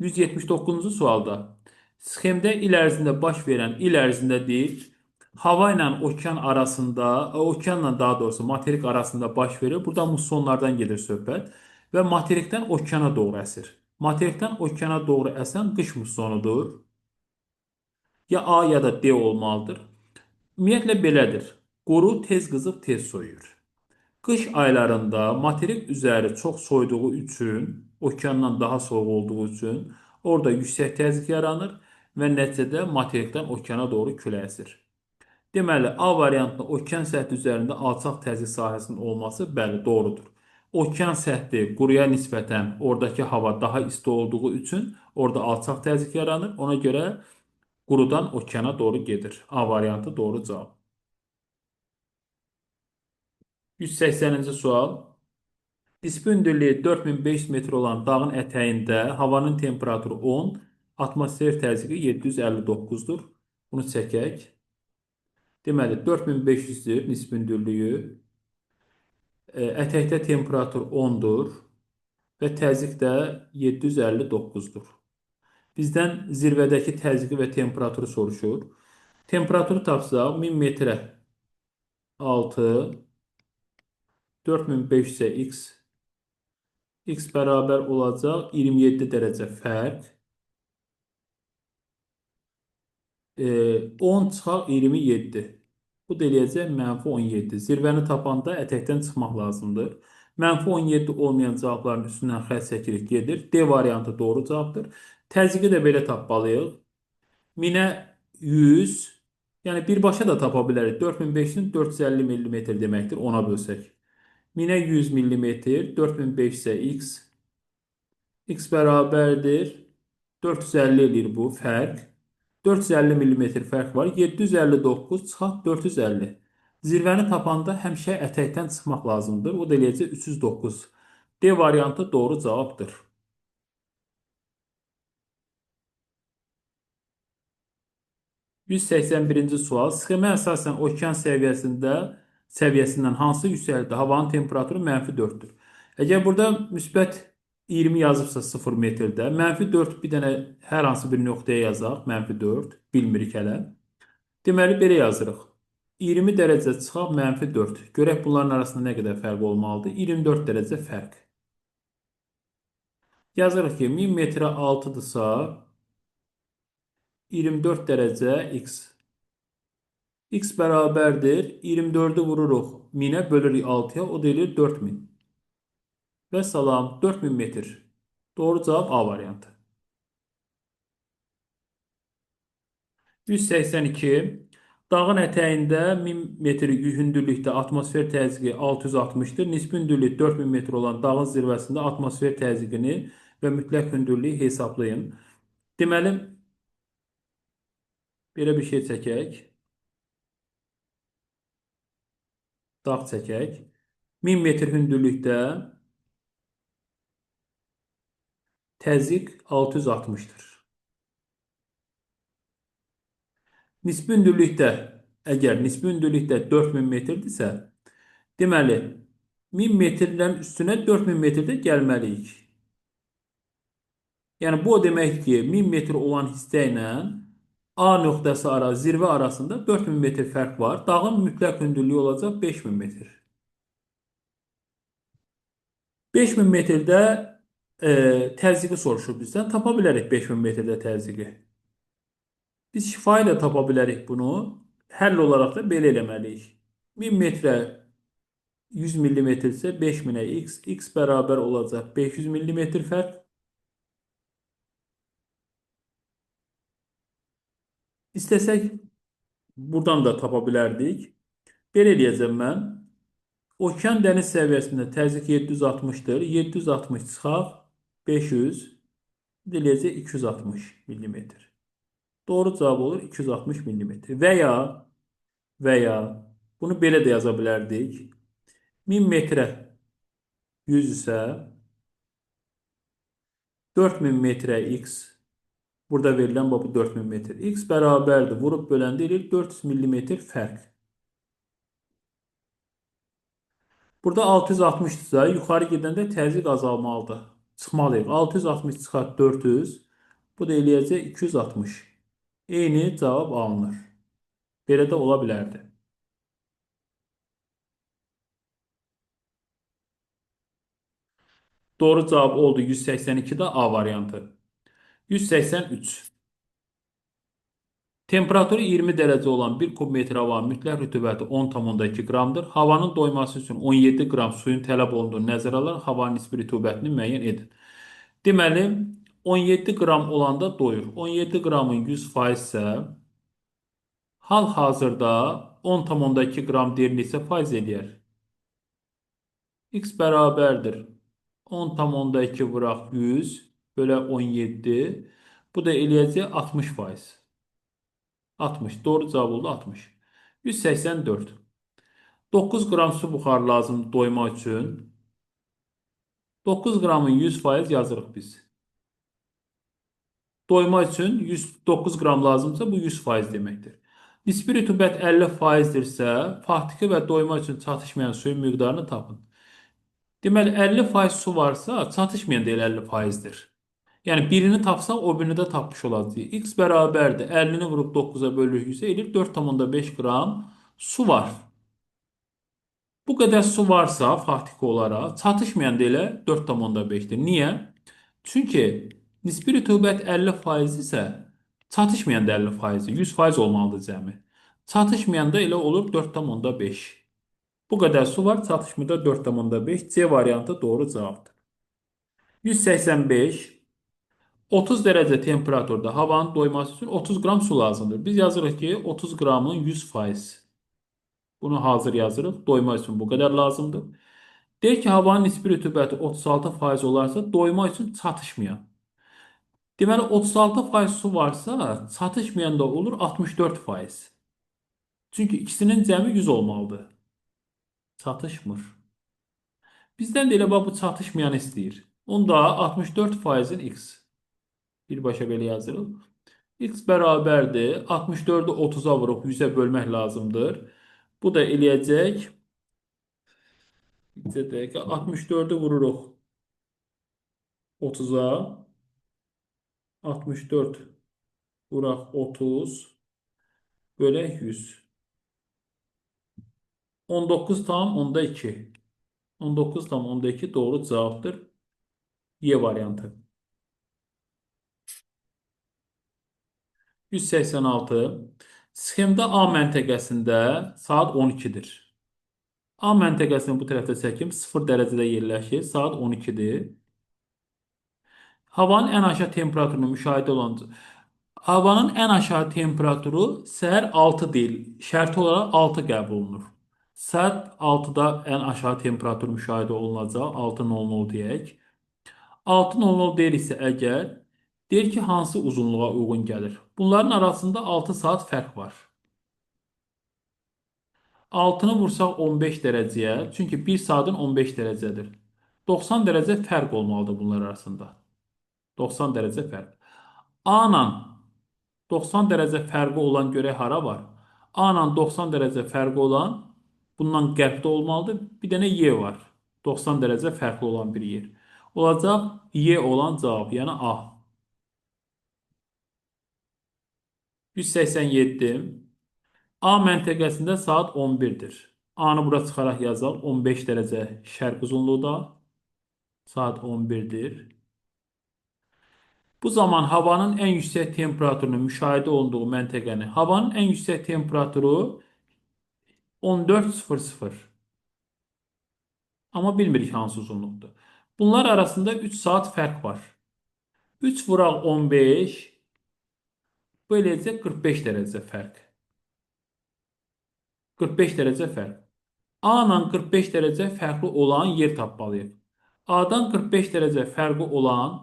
179-cu sualda sxemdə il ərzində baş verən, il ərzində deyil, hava ilə okean arasında, okeanla daha doğrusu materik arasında baş verir. Burada mussonlardan gedir söhbət və materikdən okeana doğru əsir. Materikdən okeana doğru əsən qış mussonudur. Ya A ya da D olmalıdır. Ümumiyyətlə belədir. Quru tez qızıb tez soyuyur. Qış aylarında materik üzəri çox soyuduğu üçün, okeandan daha soyuq olduğu üçün orada yüksək təzyiq yaranır və nəticədə materikdən okeana doğru külək əsir. Deməli, A variantında okean səthi üzərində alçaq təzyiq sahəsinin olması, bəli, doğrudur. Okean səthi quruya nisbətən oradakı hava daha isti olduğu üçün orada alçaq təzyiq yaranır. Ona görə qurudan okeana doğru gedir. A variantı doğru cavab. 180-ci sual. Nisbi hündürlüyü 4500 metr olan dağın ətəyində havanın temperaturu 10, atmosfer təzyiqi 759-dur. Bunu çəkək. Deməli, 4500-dür nisbi hündürlüyü. Ətəkdə temperatur 10-dur və təzyiq də 759-dur. Bizdən zirvədəki təzyiqi və temperaturu soruşur. Temperaturu tapsaq 1000 metrə 6, 4500-ə x, x bərabər olacaq 27 dərəcə fərq. 10 çıxaq 27. Bu da eləyəcək mənfi 17. Zirvəni tapanda ətəkdən çıxmaq lazımdır. Mənfi 17 olmayan cavabların üstündən xətt çəkirik, gedir. D variantı doğru cavabdır. Təzyiqi də belə tapmalıyıq. 1000-ə 100, yəni birbaşa da tapa bilərik. 4500-ün 450 millimetr deməkdir, 10-a bölsək. 1000-ə 100 millimetr, 4500-ə x, x bərabərdir. 450 eləyir bu fərq. 450 millimetr fərq var. 759 çıxaq 450. Zirvəni tapanda həmişə ətəkdən çıxmaq lazımdır. O da eləyəcək 309. D variantı doğru cavabdır. 181-ci sual. Sxemə əsasən okean səviyyəsindən hansı yüksəklikdə havanın temperaturu mənfi 4-dür? Əgər burada müsbət 20 yazıbsa 0 metrdə, mənfi 4 bir dənə hər hansı bir nöqtəyə yazaq, mənfi 4, bilmirik hələ. Deməli, belə yazırıq. 20 dərəcə çıxaq mənfi 4. Görək bunların arasında nə qədər fərq olmalıdır? 24 dərəcə fərq. Yazırıq ki, 1000 metrə 6-dırsa, 24 dərəcə x. X bərabərdir. 24-ü vururuq 1000-ə, bölürük 6-ya, o da eləyir 4000. Və salam, 4000 metr. Doğru cavab A variantı. 182. Dağın ətəyində 1000 metr hündürlükdə atmosfer təzyiqi 660-dır. Nisbi hündürlük 4000 metr olan dağın zirvəsində atmosfer təzyiqini və mütləq hündürlüyü hesablayın. Deməli, belə bir şey çəkək. Dağ çəkək. 1000 metr hündürlükdə təzyiq 660-dır. Nisbi hündürlükdə, əgər nisbi hündürlükdə 4000 metrdirsə, deməli, 1000 metrdən üstünə 4000 metrdə gəlməliyik. Yəni, bu o demək ki, 1000 metr olan hissə ilə A nöqtəsi zirvə arasında 4000 metr fərq var. Dağın mütləq hündürlüyü olacaq 5000 metr. 5000 metrdə təzyiqi soruşur bizdən. Tapa bilərik 5000 metrdə təzyiqi. Biz şifahi də tapa bilərik bunu. Həll olaraq da belə eləməliyik. 1000 metrə 100 millimetr isə 5000-ə x, x bərabər olacaq 500 millimetr fərq. İstəsək buradan da tapa bilərdik. Belə eləyəcəm mən. Okean dəniz səviyyəsində təzyiq 760-dır. 760 çıxaq 500, eləyəcək 260 millimetr. Doğru cavab olur 260 millimetr. Və ya bunu belə də yaza bilərdik. 1000 metrə 100 isə 4000 metrə x, burada verilən bu 4000 metr. X bərabərdir. Vurub böləndə eləyir 400 millimetr fərq. Burada 660-dırsa, yuxarı gedəndə təzyiq azalmalıdır. Çıxmalıyıq. 660 çıxart 400. Bu da eləyəcək 260. Eyni cavab alınır. Belə də ola bilərdi. Doğru cavab oldu 182-də A variantı. 183. Temperaturu 20 dərəcə olan 1 kubmetr havanın mütləq rütubəti 10,2 qramdır. Havanın doyması üçün 17 qram suyun tələb olunduğunu nəzərə alaraq havanın nisbi rütubətini müəyyən edin. Deməli, 17 qram olanda doyur. 17 qramın 100% isə hal-hazırda 10,2 qram deyirliksə faiz eləyər. X bərabərdir. 10,2 vuraq 100 bölə 17. Bu da eləyəcək 60%. 60. Doğru cavab oldu 60. 184. 9 qram su buxarı lazımdır doymaq üçün. 9 qramın 100% yazırıq biz. Doyma üçün 109 qram lazımsa bu 100% deməkdir. Nisbi rütubət 50%dirsə, faktiki və doyma üçün çatışmayan suyun miqdarını tapın. Deməli 50% su varsa, çatışmayan da elə 50%dir. Yəni birini tapsaq, o birini də tapmış olacağıq. X bərabərdir. 50-ni vurub 9-a bölürük 100-ə eləyir 4,5 qram su var. Bu qədər su varsa faktiki olaraq çatışmayan da elə 4,5-dir. Niyə? Çünki nisbi rütubət 50% isə çatışmayan da 50%-dir. 100% olmalıdır cəmi. Çatışmayan da elə olur 4,5. Bu qədər su var, çatışmır da 4,5. C variantı doğru cavabdır. 185. 30 dərəcə temperaturda havanın doyması üçün 30 qram su lazımdır. Biz yazırıq ki, 30 qramın 100%. Bunu hazır yazırıq. Doyma üçün bu qədər lazımdır. Deyir ki, havanın nisbi rütubəti 36% olarsa, doyma üçün çatışmayan. Deməli, 36% su varsa, çatışmayan da olur 64%. Çünki ikisinin cəmi 100 olmalıdır. Çatışmır. Bizdən də elə bax bu çatışmayanı istəyir. Onda 64%-in x. Birbaşa belə yazırıq. X bərabərdir. 64-ü 30-a vurub 100-ə bölmək lazımdır. Bu da eləyəcək. Bir dəqiqə. 64-ü vururuq 30-a. 64 vuraq 30 bölək 100. 19,2. 19,2 doğru cavabdır. Y variantı. 186. Sxemdə A məntəqəsində saat 12-dir. A məntəqəsini bu tərəfdə çəkim 0 dərəcədə yerləşir. Saat 12-dir. Havanın ən aşağı temperaturunu müşahidə olan havanın ən aşağı temperaturu səhər 6 deyil. Şərti olaraq 6 qəbul olunur. Saat 6-da ən aşağı temperatur müşahidə olunacaq. 6.00 deyək. 6.00 deyiriksə əgər, deyir ki, hansı uzunluğa uyğun gəlir? Bunların arasında 6 saat fərq var. 6-nı vursaq 15 dərəcəyə, çünki 1 saatın 15 dərəcədir. 90 dərəcə fərq olmalıdır bunlar arasında. 90 dərəcə fərq. A ilə 90 dərəcə fərqi olan görək hara var? A ilə 90 dərəcə fərqi olan bundan qərbdə olmalıdır. Bir dənə Y var. 90 dərəcə fərqli olan bir yer. Olacaq Y olan cavab, yəni A. 187. A məntəqəsində saat 11-dir. A-nı bura çıxaraq yazaq. 15 dərəcə şərq uzunluğda. Saat 11-dir. Bu zaman havanın ən yüksək temperaturunu müşahidə olunduğu məntəqəni, havanın ən yüksək temperaturu 14.00. Amma bilmirik hansı uzunluqdur. Bunlar arasında 3 saat fərq var. 3 vuraq 15, bu eləyəcək 45 dərəcə fərq. 45 dərəcə fərq. A ilə 45 dərəcə fərqli olan yer tapmalıyıq. A-dan 45 dərəcə fərqi olan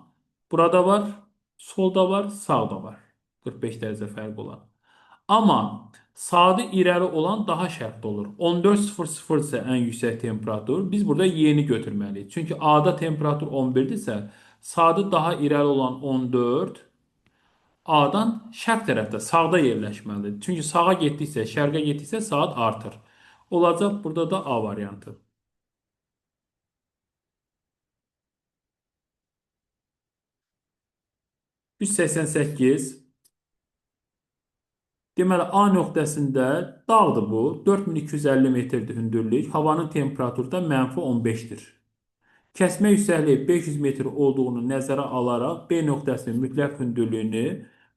burada var, solda var, sağda var. 45 dərəcə fərqi olan. Amma saatı irəli olan daha şərqdə olur. 14.00 isə ən yüksək temperatur. Biz burada yeni götürməliyik. Çünki A-da temperatur 11-dirsə, saatı daha irəli olan 14 A-dan şərq tərəfdə, sağda yerləşməlidir. Çünki sağa getdikcə, şərqə getdikcə saat artır. Olacaq burada da A variantı. ...188. Deməli, A nöqtəsində dağdır bu. 4250 metrdir hündürlük. Havanın temperaturu da mənfi 15-dir. Kəsmə yüksəkliyi 500 metr olduğunu nəzərə alaraq B nöqtəsinin mütləq hündürlüyünü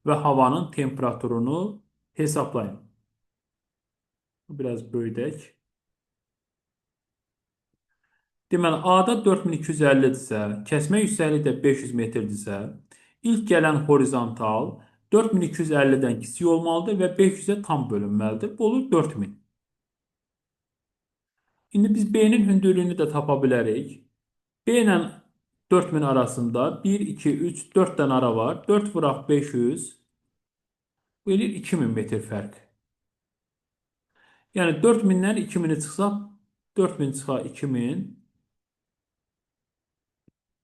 və havanın temperaturunu hesablayın. Biraz böyüdək. Deməli, A-da 4250-dirsə, kəsmə yüksəkliyi də 500 metrdirsə, ilk gələn horizontal 4250-dən kiçik olmalıdır və 500-ə tam bölünməlidir. Bu olur 4000. İndi biz B-nin hündürlüyünü də tapa bilərik. B ilə 4000 arasında 1, 2, 3, 4 dənə ara var. 4 vuraq 500. Bu eləyir 2000 metr fərq. Yəni 4000-dən 2000-i çıxsaq, 4000 çıxaq 2000.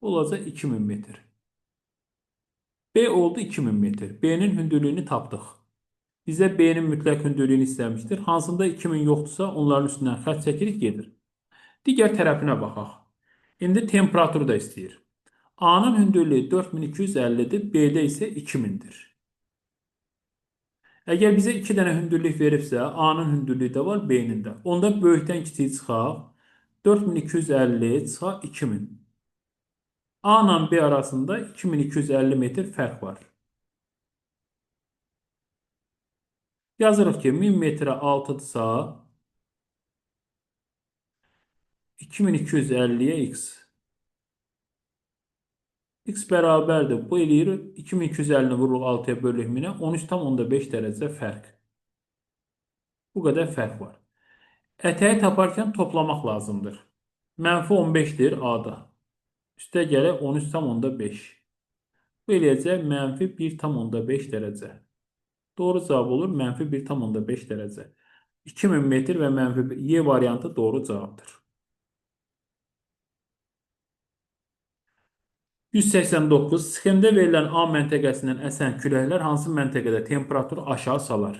Olacaq 2000 metr. B oldu 2000 metr. B-nin hündürlüyünü tapdıq. Bizə B-nin mütləq hündürlüyünü istəmişdir. Hansında 2000 yoxdursa, onların üstündən xətt çəkirik, gedir. Digər tərəfinə baxaq. İndi temperaturu da istəyir. A-nın hündürlüyü 4250-dir, B-də isə 2000-dir. Əgər bizə 2 dənə hündürlük veribsə, A-nın hündürlüyü də var, B-nin də. Onda böyükdən kiçiyi çıxaq. 4250 çıxaq 2000. A ilə B arasında 2250 metr fərq var. Yazırıq ki, 1000 metrə 6-dırsa, 2250-yə x. X bərabərdir. Bu eləyir 2250-ni vururuq 6-ya bölürük 1000-ə. 13,5 dərəcə fərq. Bu qədər fərq var. Ətəyi taparkən toplamaq lazımdır. Mənfi 15-dir A-da. Üstə gələk 13,5. Bu eləyəcək mənfi 1,5 dərəcə. Doğru cavab olur mənfi 1,5 dərəcə. 2000 metr və mənfi Y variantı doğru cavabdır. 189. Sxemdə verilən A məntəqəsindən əsən küləklər hansı məntəqədə temperaturu aşağı salar?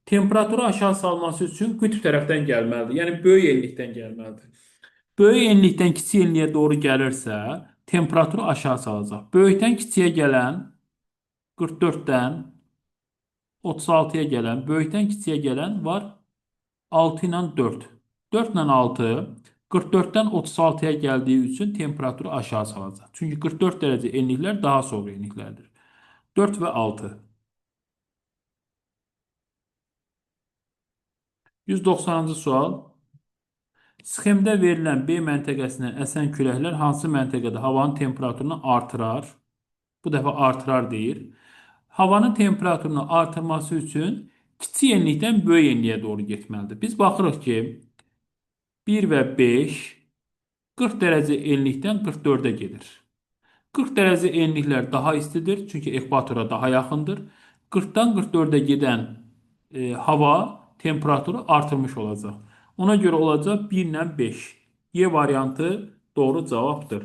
Temperaturu aşağı salması üçün qütb tərəfdən gəlməlidir. Yəni böyük enlikdən gəlməlidir. Böyük enlikdən kiçik enliyə doğru gəlirsə, temperaturu aşağı salacaq. Böyükdən kiçiyə gələn 44-dən 36-ya gələn, böyükdən kiçiyə gələn var 6 ilə 4. 4 ilə 6 44-dən 36-ya gəldiyi üçün temperaturu aşağı salacaq. Çünki 44 dərəcə enliklər daha soğuq enliklərdir. 4 və 6. 190-cı sual. Sxemdə verilən B məntəqəsindən əsən küləklər hansı məntəqədə havanın temperaturunu artırar? Bu dəfə artırar deyir. Havanın temperaturunu artırması üçün kiçik enlikdən böyük enliyə doğru getməlidir. Biz baxırıq ki, 1 və 5 40 dərəcə enlikdən 44-ə gedir. 40 dərəcə enliklər daha istidir, çünki ekvatora daha yaxındır. 40-dan 44-ə gedən hava temperaturu artırmış olacaq. Ona görə olacaq 1 ilə 5. Y variantı doğru cavabdır.